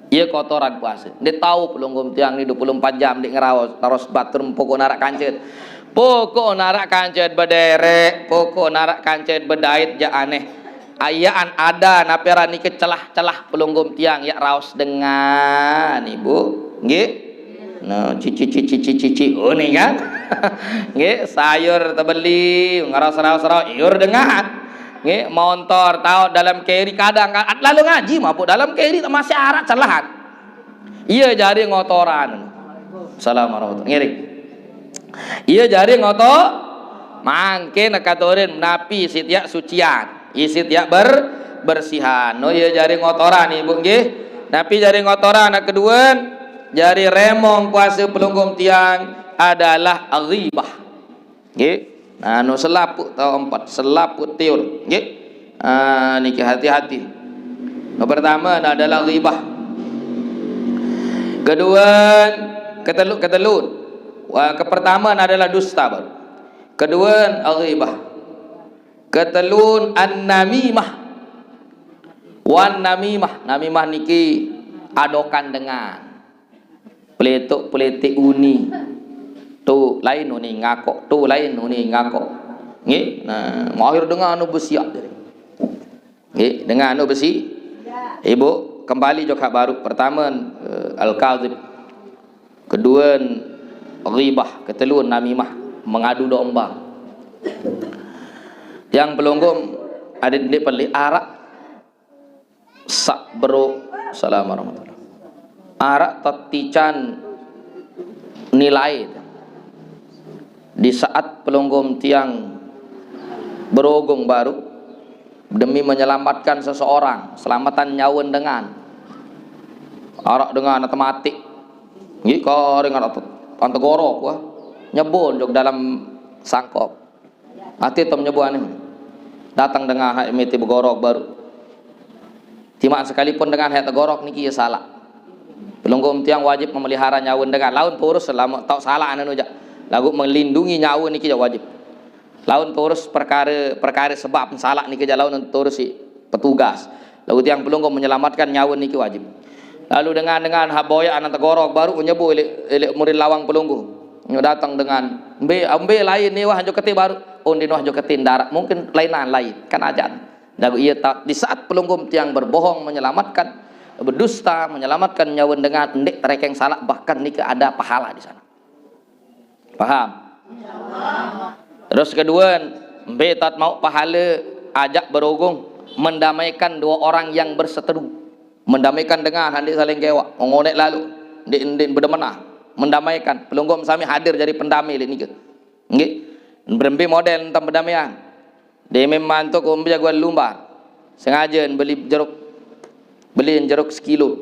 Ie kotoran puase. Ndeq tao pelungguh tiang ni dua puluh empat jam ndeq ngeraos, raos batur pokok naraq kancet. Pokok naraq kancet bedereq, pokok naraq kancet bedait jaq aneh. Ayaan ada napi aran nike celah-celah pelungguh tiang yaq raos dengan, Ibu. Nggih. Nah, cici, cici, cici, cici. Oh, ni kan. Nggih, sayur tebeli, ngeraos-raos-raos, iur dengan. Nggih, montor, tao dalem keri kadang kan. Lalu ngaji mapuk dalem keri masih araq celahan. Ie jari ngotoran. Salam warahmatullahi. Ngiring. Ie jari ngoto-, mangkin katurin napi sitiak sucian. Isi tiak ber-, bersihan. No, ie jari ngotoran, Ibu, nggih. Napi jari ngotoran? Nah, keduen, jari remong puase pelungguh tiang adalah ghibah. Nggih. Nah, no selaput tao empat, selaput tiur. Nggih. Ah, niki hati-hati. Yang pertama adalah ghibah. Keduen, ketelu-, ketelun. Wah, kepertama adalah dusta baru. Keduen, ghibah. Ketelun, an-namimah. Wan namimah, namimah niki adokan dengan. Peletuk-peletik uni. Tu lain uni ngakok, tu lain uni ngakok. Nggih, nah, mahir dengan anu besiak tadi. Nggih, dengan anu besi. Ibu, kembali jok hak baru. Pertama, eh, al-kadzib. Keduen, ghibah. Ketelun, namimah. Mengadu domba. Tiang pelungguh, Adeq ndeq pelih araq saq bero-, Assalamualaikum warahmatullahi. Araq tetican nilai. Di saat pelungguh tiang berogong baruq demi menyelamatkan seseorang, selamatan nyawen dengan. Araq dengan ate mateq. Nggih, karing araq te-, antegorok, wah. Nyebon jok dalem sangkop. Ate tom nyebon ane. Dateng dengan hak mete begorok baruq. Timaq sekalipun dengan hak tegorok niki ye salaq. Pelungguh tiang wajib memelihara nyawen dengan. Laun terus selama tau salaq anu jaq. Laguq melindungi nyawe niki jaq wajib. Laun terus perkare, perkare sebab salaq niki jaq laun terus siq petugas. Laguq tiang pelungguh menyelamatkan nyawe niki wajib. Lalu dengan-dengan hak boyaq anaq tegorok baruq nyebut leq, leq murin lawang pelungguh. Nyo dateng dengan, "Mbe, mbe lain ni wah jok kete baruq?" "Oh, ndin wah jok kete ndaraq." Mungkin lainan lain, kan ajan. Laguq ie ta-, di saat pelungguh tiang berbohong, menyelamatkan, berdusta, menyelamatkan nyawe dengan, ndeq terekeng salaq, bahkan nike ada pahala di sana. Paham? Terus kedue, mbe tat mauq pahale ajak berogong, mendamaikan dua orang yang berseteru. Mendamaikan dengan handik saling kewaq, ngoneq lalo, ndeq, ndeq bedemenah. Mendamaikan, pelungguh sami hadir jari pendamai leq nike. Nggih. Berembe model tentang perdamaian? Demen mantuk umbe jagoan lumbar. Sengaje beli jeruk, beli jeruk sekilo.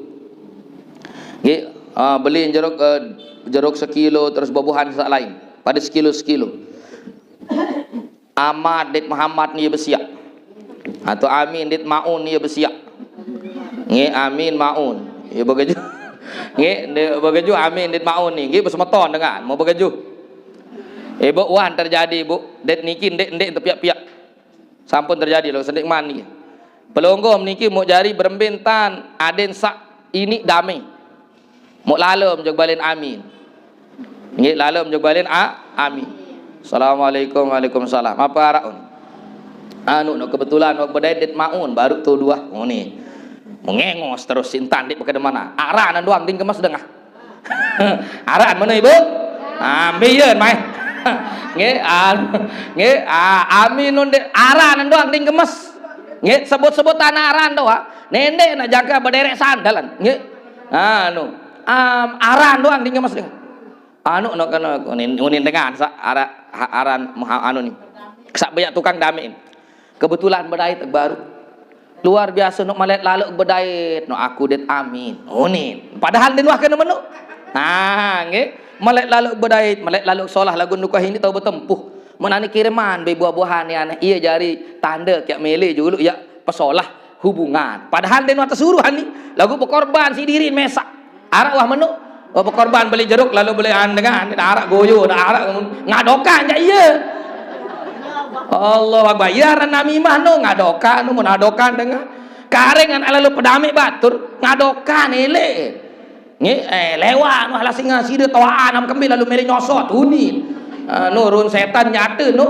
Nggih, ah, beli jeruk, eh, jeruk sekilo, terus buah-buahan saq lain. Pada sekilo-sekilo. Ahmad dit Muhammad ni besiaq. Atau Amin dit Maun ni besiaq. Nggih, Amin Maun. Ya begeju. Nggih, ndeq begeju Amin dit Maun ni. Nggih, besemeton dengan, mau begeju. Ibu, wah terjadi, Bu. Det niki ndeq, ndeq tepiaq-piaq. Sampun terjadi lo senik man niki. Pelungguh niki muk jari berembe tan aden saq iniq dame. Muk lalem jok balen amin. Nggih, lalem jok balen a-, amin. Assalamualaikum, waalaikumsalam. Apa araq un? Anu, no, kebetulan wak bedait det maun, baru tu dua. Ngene. Mengengos terus sintan dik pekedemana. Aranan doang ding gemes dengah. Aran meno, Ibu? Ah, mbiyen mai. Nggih, ah, nggih, ah, amin nun dik aranan doang ding gemes. Nggih, sebut-sebutan aran doang. Nende nak jangka bederek sandalan. Nggih. Anu, am, aran doang ding gemes. Anu, no kena unin, unin dengan sa-, ara-, ha-, aran muha-, anu ni. Sak beyak tukang damin. Kebetulan bedait baru. Luar biasa, nuk melet laluk bedait, nuk aku det amin. Unin. Padahal den wah kena menuk. Nah, nggih. Melet laluk bedait, melet laluk solah lagu nukah ini tau betempuh. Menani kiriman be buah-buahan ni aneh. Iya jari tanda kiak mele julu ya pesolah hubungan. Padahal den wah tesuruh ni. Lagu bekorban si diri mesak. Araq wah menuk. Wah bekorban beli jeruk lalu beli an dengan araq goyo, araq ngadokan jak iya. Allah Akbar. Iya aran namimah no ngadokan, no ngadokan dengan. Karengan lalu pedamik batur ngadokan elek. Nggih, eh, lewat no alah singa sida tawaan am kembil lalu mele nyosot unin. Ah, no run setan nyata no.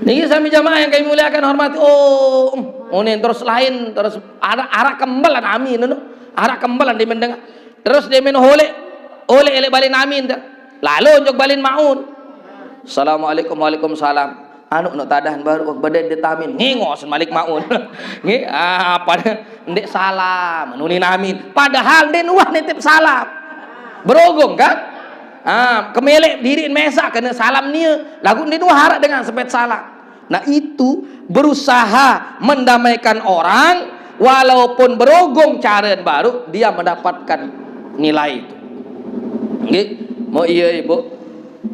Niki sami jamaah yang kami muliakan, hormati. Oh, unin terus lain, terus araq, araq kembelan amin no. Araq kembelan di mendeng. Terus di men holek, holek elek balin amin ta. Lalu unjuk balin maun. Assalamualaikum, waalaikumsalam. Anu, no tadahan baru, wah, bedait det amin. Ngingos malik maun. Nggih, ah, pada ndeq salam, nunin amin. Padahal ndeq nuah nitip salam. Berogong, kan? Ah, kemelek diriq mesak kene salam nie. Laguq ndeq nuah araq dengan sepet salam. Nah, itu berusaha mendamaikan orang, walaupun berogong caren baru, dia mendapatkan nilai itu. Nggih, mau iya, Ibu.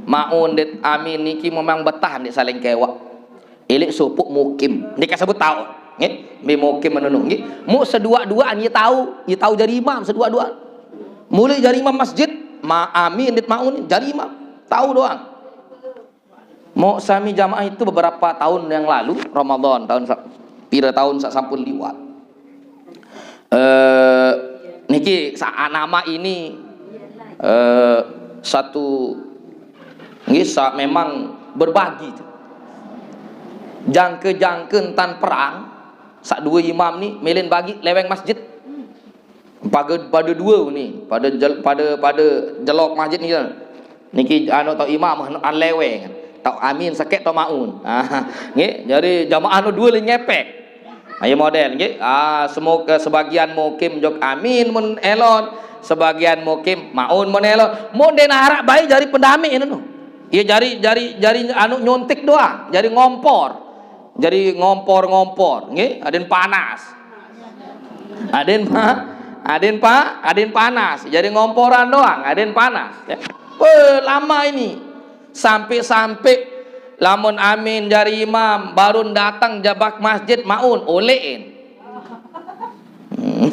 Maun det amin niki memang betah ndeq saling kewak. Ilik sopuk mukim. Ndeq kasebut tau. Nggih, mbe mukim menunu. Nggih, muk seduaq-duaqan ye tau, ye tau jari imam seduaq-duaq. Mulai jari imam masjid, ma-, amin det maun jari imam. Tau doang. Mok sami jamaah itu beberapa tahun yang lalu, Ramadan, tahun sa-, pira tahun saq sampun liwat. Eh, niki sa-, nama ini, eh, satu, nggih, sa-, memang berbagi. Jangke-jangke entan perang, saq due imam ni melen bagi leweng masjid. Pade, pade due ni, pade jel-, pade, pade jelok masjid ni. Niki anu tau imam, anu, an leweng. Tau amin sekek tau maun. Ah, nggih, jari jamaah nu dua lagi ngepek. Ayo model nggih. Ah, semoga sebagian mukim jok amin mun elon, sebagian mukim maun mun elon. Mun den arak bae jari pendame nu. Iya jari jari jari anu nyuntik doang, jari ngompor. Jari ngompor-ngompor, nggih, aden panas. Aden pa, aden pa, aden panas. Jari ngomporan doang, aden panas. Ya. Weh, lama ini. Sampai-sampai lamun amin jari imam, barun datang jabak masjid maun, olehin. Hmm.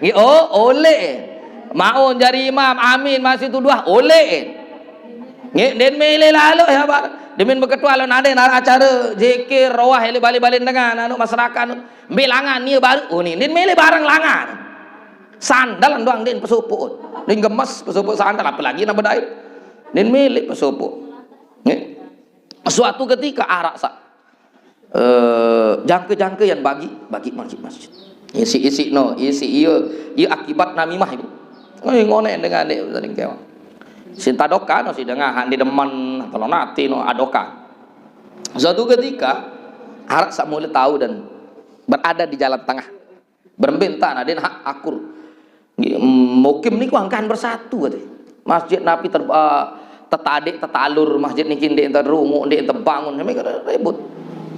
Nggih, oh, olehin. Maun jari imam, amin masih tuduh, olehin. Nggih, den milih lalu ya, Pak. Demin beketua lalu nade nara acara zikir, roah, ele balik-balik dengan anu masyarakat anu. Ambil langan ni baru, oh ni, den milih barang langan. Sandal doang den pesupuk. Den gemes pesupuk sandal, apalagi nak bedait. Den milih pesupuk. Nggih. Suatu ketika arak sak. Eh, jangka-jangka yang bagi, bagi masjid-masjid. Isi-isi no, isi iya, iya akibat namimah itu. Eh, ngonek dengan dek saling kewa. Sinta doka no si dengar hak di deman atau nanti no adoka. Suatu ketika arak sak mula tahu dan berada di jalan tengah. Berembe entah nadin hak akur. Nggih, mukim niku angkahan bersatu kate. Masjid napi ter, eh, tetadik tetalur masjid niki ndik ente rungu ndik ente bangun sampai kada ribut.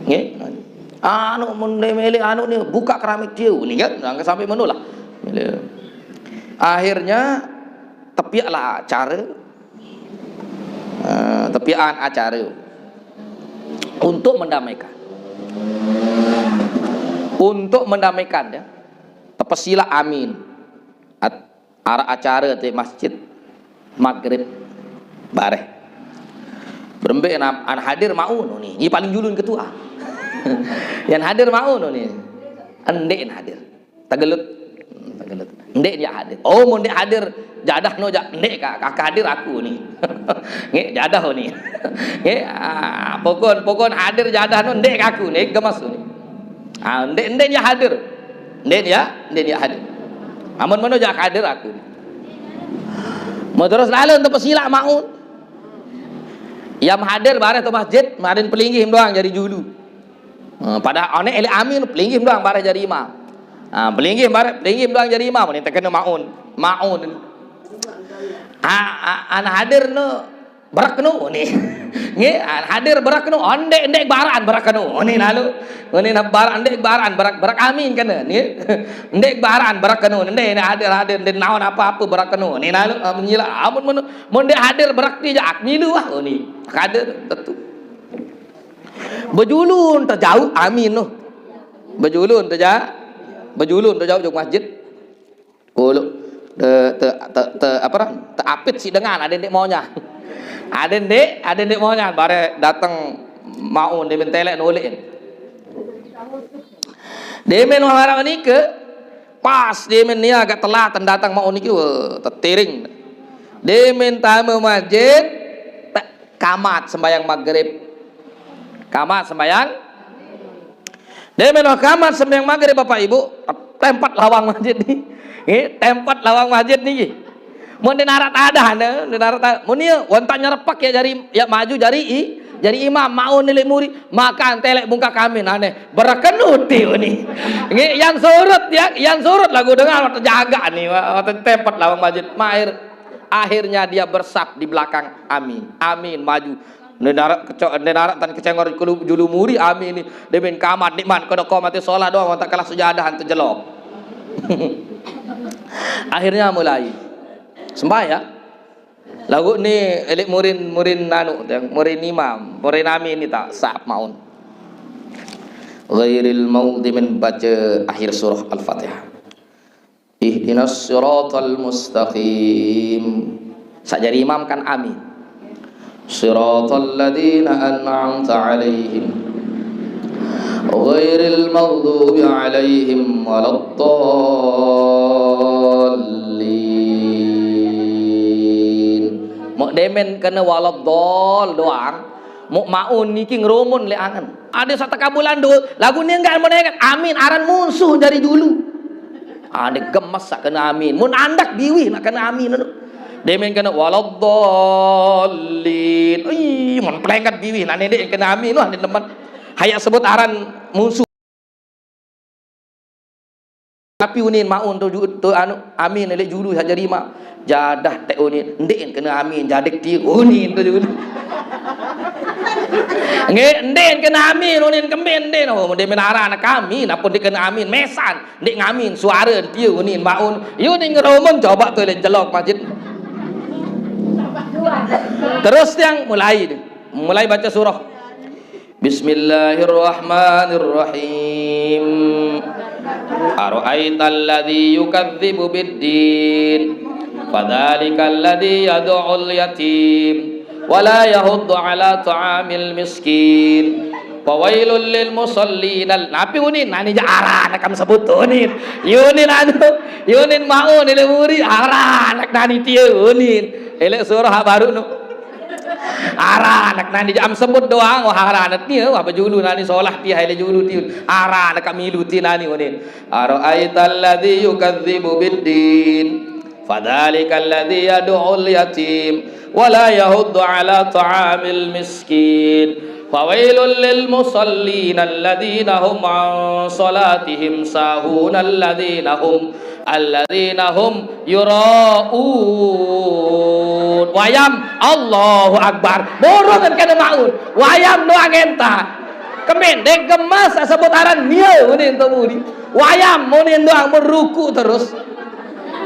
Nggih. Anu mun ndik milih anu ni buka keramik dia ni kan angka sampai menu lah. Akhirnya tepiak lah cara eh, tepiakan acara untuk mendamaikan. Untuk mendamaikan ya. Tepesila amin. At, ara acara di masjid maghrib bareh. Berembe an, an hadir mau no ni. Ini paling julun ketua. Yang hadir mau no ni. Endek yang hadir. Tegelut. Hmm, tegelut. Ndek dia hadir. Oh, mau ndek hadir jadah no jak ndek kak, kak hadir aku ni. Nggih, jadah ni. Nggih, ah, pokon pokon hadir jadah no ndek aku ni, gemes ni. Ah, ndek ndek dia hadir. Ndek dia, ndek dia hadir. Amun mano jak hadir aku ni. Mau terus lalu untuk pesilak mau. Yang hadir bareh tu masjid, marin pelinggih doang jadi julu. Ha, pada anak elek amin pelinggih doang bareh jadi imam. Ha, pelinggih bareh pelinggih doang jadi imam ni terkena maun. Maun. Ha, ha, an hadir no berak no ni. Nge, an hadir berak no, ondek ndek baraan berak no ni lalu. Ni na baraan ndek baraan berak berak amin kena ni. Ndek baraan berak no ndek ni hadir hadir ndek naon apa-apa berak no ni lalu. Ha, menyila amun mun mun ndek hadir berak ni jak milu ah ni. Hadir tentu. Bejulun tejauh amin noh. Bejulun teja, bejulun tejauh jok masjid. Kulu te te te, te apa ran? Te apit si dengan ada ndik maunya. Ada ndik, ada ndik maunya. Bare datang mau dia mentelek nulik. Dia men harap ni ke pas dia men ni agak telat datang mau ni ke tetiring. Dia men tamu masjid kamat sembahyang maghrib. Kamat sembahyang. Dia menoh kamat sembahyang maghrib Bapak Ibu, tempat lawang masjid ni. Eh, tempat lawang masjid ni. Mun di narat ada ne, di narat ada. Mun iya wontak nyerepak ya jari ya maju jari i, jari imam mau nilik muri, makan telek bungka kami aneh. Berekenuti ni. Nggih, yang surut ya, yang surut lagu dengar waktu jaga ni, waktu tempat lawang masjid. Mair Akhirnya dia bersaf di belakang Amin. Amin maju. Nenarak kecok, nenarak tan kecengor julu muri Amin ni. Demin kamat nikmat kena kau mati solah doang tak kalah sejadah tu jelok. Akhirnya mulai sembahyang. Lagu ni elik murin murin anu murin imam murin Amin ni tak saf maun. Ghairil maghdubi membaca akhir surah Al-Fatihah. Ihdinas siratal mustaqim. Sak jari imam kan amin. Siratal ladzina an'amta alaihim. Ghairil maghdubi alaihim waladdallin. Mau demen kena waladdal doang. Mau maun niki ngerumun le angen. Ada satu kabulan do, lagu ni enggak menengat. Amin aran musuh dari dulu. Ada gemes sak kena amin. Mun andak biwih nak kena amin tu. Demen kena waladdallin. Ih, mun plengkat biwih, nah, ndeq kena amin, wah, ndeq demen. Hayak sebut aran musuh. Tapi unin maun tu ju-, tu anu, amin leq julu saq jari maq. Jadah teq unin, ndeq kena amin, jadek tie unin tu julu. Nggih, ndeq kena amin, unin kembe ndeq. Oh, demen aran kami, napa ndeq kena amin, mesan. Ndeq ngamin, suare tie unin maun. Yo ning ngeromen coba tu leq celok masjid. Terus tiang mulai. Mulai baca surah. Bismillahirrahmanirrahim. Ara'aital ladzi yukadzibu biddin. Fadzalikal ladzi yad'ul yatim. Wa la yahuddu ala ta'amil miskin. Fawailul lil musallin. Napi unin? Nani jaq aran kam sebut unin. Yunin anu, yunin maun, ile muri, aran nani tie unin. Ile surah baru nu. Aran nani jaq am sebut doang, wah, aran tie, wah, bejulu nani solah tie, ile julu tie. Aran kam milu tie nani unin. Ara'aital ladzi yukadzibu biddin. Fadzalikal ladzi yad'ul yatim wa la yahuddu ala ta'amil miskin. Fawailul lil musallin alladzina hum an salatihim sahun alladzina hum, alladzina hum yuraun. Wayam, Allahu Akbar. Borong kan kena maun. Wayam doang entan. Kemen, ndeq gemes sebut aran nie, unin tu muri. Wayam, unin doang beruku terus.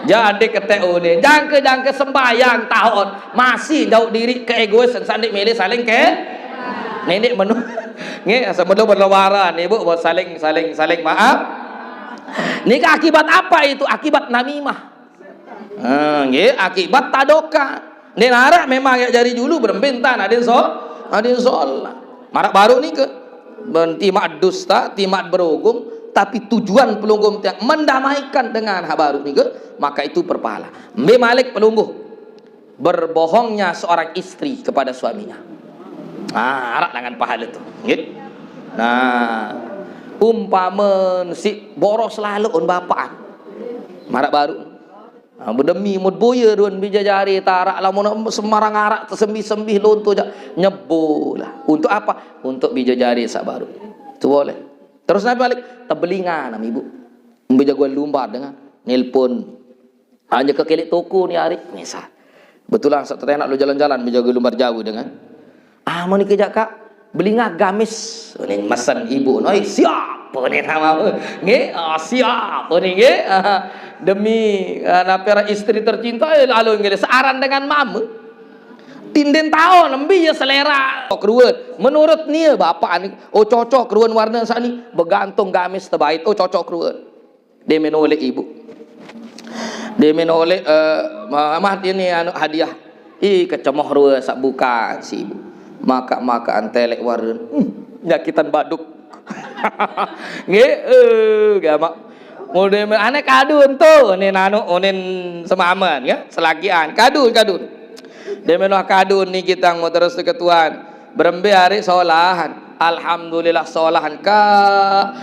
Jadi ketek unin, jangke-jangke sembahyang taun, masih jauq diriq ke egois, saq ndeq mele saling ke, ndeq menu-, nggih, sebelum berlebaran, Ibu, buat saling, saling, saling maaf. Niki akibat apa itu? Akibat namimah. Ah, nggih, akibat tadoka. Ndeq naraq memang yaq jari julu berembe entan adin so-, adin solah. Maraq baruq nike. Ben timaq dusta, timaq berogung, tapi tujuan pelungguh tiang mendamaikan dengan haq baruq nike, maka itu berpahala. Mbe malik pelungguh? Berbohongnya seorang istri kepada suaminya. Ah, araq dengan pahala tu. Nggih. Nah, umpame siq boros lalo un bapaqan. Maraq baruq. Ah, bedemi mut boye ruen bije jari taraq lamun sembarang araq tesembih-sembih lonto jaq nyebo lah. Untuk apa? Untuk bije jari saq baruq. Tu boleh. Terus napi malik? Tebelingan am Ibu. Mbe jagoan lumbar dengan nelpon. Hanya ke keleq toko ni ari, misal. Betulan saq tetenak lo jalan-jalan mbe jagoan lumbar jauh dengan. Ah, meni kejaq, Kak, beli ngah gamis. Unin mesen Ibu, noi, siap, unin nama. Nggih, ah, siap, unin nggih. Ah, demi, ah, napi aran istri tercinta, eh, lalu nggih, searan dengan mame. Tinden taun, embe ye selera. Cocok ruen. Menurut nie, bapak ni, oh, cocok ruen warna sani, begantung gamis tebait, oh, cocok ruen. Demen oleq Ibu. Demen oleq, eh, ma-, mah ini anu hadiah. Ih, kecemoh rue saq bukan si Ibu. Makaq-makaq antelek warun. Hmm, nyakitan baduk. Nggih, eh, gamaq. Mode ane kadun tu, unin anu, unin semamen, ya, selakian. Kadun, kadun. Demen wah kadun niki tang mau terus ketuan. Berembe ari solahan. Alhamdulillah solahan ka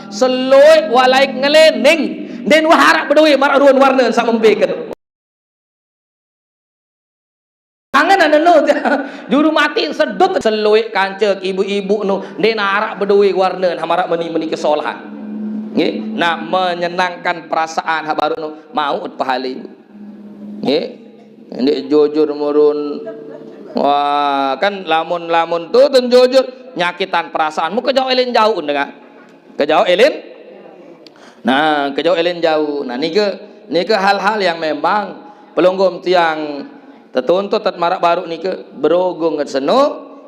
seloeq walaeq ngeleneng. Ndeqn wah araq bedoe maraq ruen warne saq membeken. Angen ane no juru mati sedut seloeq kance ibu-ibu no ndeqn araq bedoe warne maraq meni-meni kesolahan. Nggih, nah menyenangkan perasaan hak baru no mauq pahale. Nggih. Ndeq jujur murun. Wah, kan lamun-lamun tu ten jujur, nyakitan perasaan. Muka jauh elin jauh dengan. Ke jauh elin. Nah, ke jauh elin jauh. Nah, nike, nike hal-hal yang memang pelungguh tiang tetuntut tet maraq baruq nike berogung nget seno,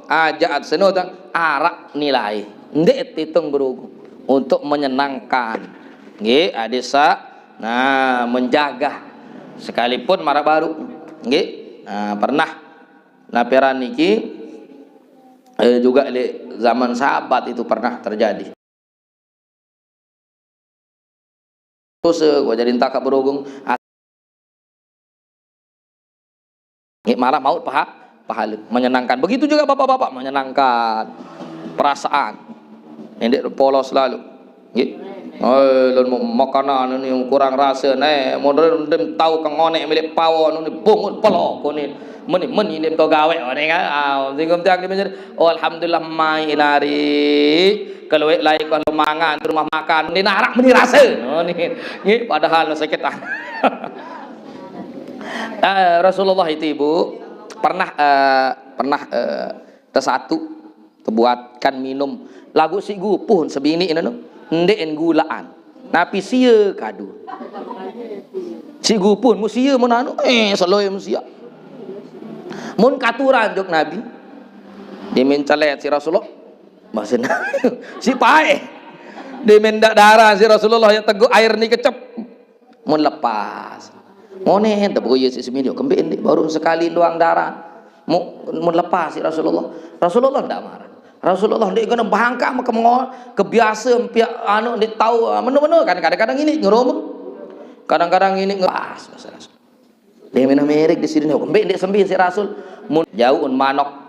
ajak seno tang araq nilai. Ndeq titung berogung untuk menyenangkan. Nggih, adeq saq Nah, menjaga sekalipun maraq baruq. Nggih. Nah, pernah napi aran niki, eh, juga leq zaman sahabat itu pernah terjadi. Terus, eh, gua jadi entak berogung. Nggih, malah mauq paha-, pahale, menyenangkan. Begitu juga bapak-bapak, menyenangkan perasaan. Ndeq polos lalu. Nggih. Eh, lun mu-, makanan ni kurang rasa ne. Model dem tau ke ngonek milik pawo ni bungut pelok ni. Meni-meni dem tau gawe ni kan. Ah, singgung tiang di meja. Oh, alhamdulillah mai nari. Kalau wek lai kau mangan di rumah makan, ni narak meni rasa. Oh, ni. Ni padahal sakit ah. Eh, Rasulullah itu, Ibu, pernah, eh, pernah, eh, tesatu, tebuatkan minum. Lagu si gupuh sebini nanu. Ndek en gulaan. Napi sia kadu. Si gupuh mu sia mun anu, eh, seloi mu sia. Mun katuran jok Nabi. Dimin celet si Rasulullah. Bahasa Nabi. Si pae. Dimin dak darah si Rasulullah yang teguh air ni kecep. Mun lepas. Mone tapi ko iya si semidi kembe ndik baru sekali luang darah. Mu-, mun lepas si Rasulullah. Rasulullah ndak marah. Rasulullah ndik kena bangka maka mengo-, kebiasa empiak anu ndik tahu, ah, menu-menu kan kadang-kadang ini ngerum. Kadang-kadang ini ngepas. Dia mina merik di sini kembe ndik sembi si Rasul. Mun jauh un manok.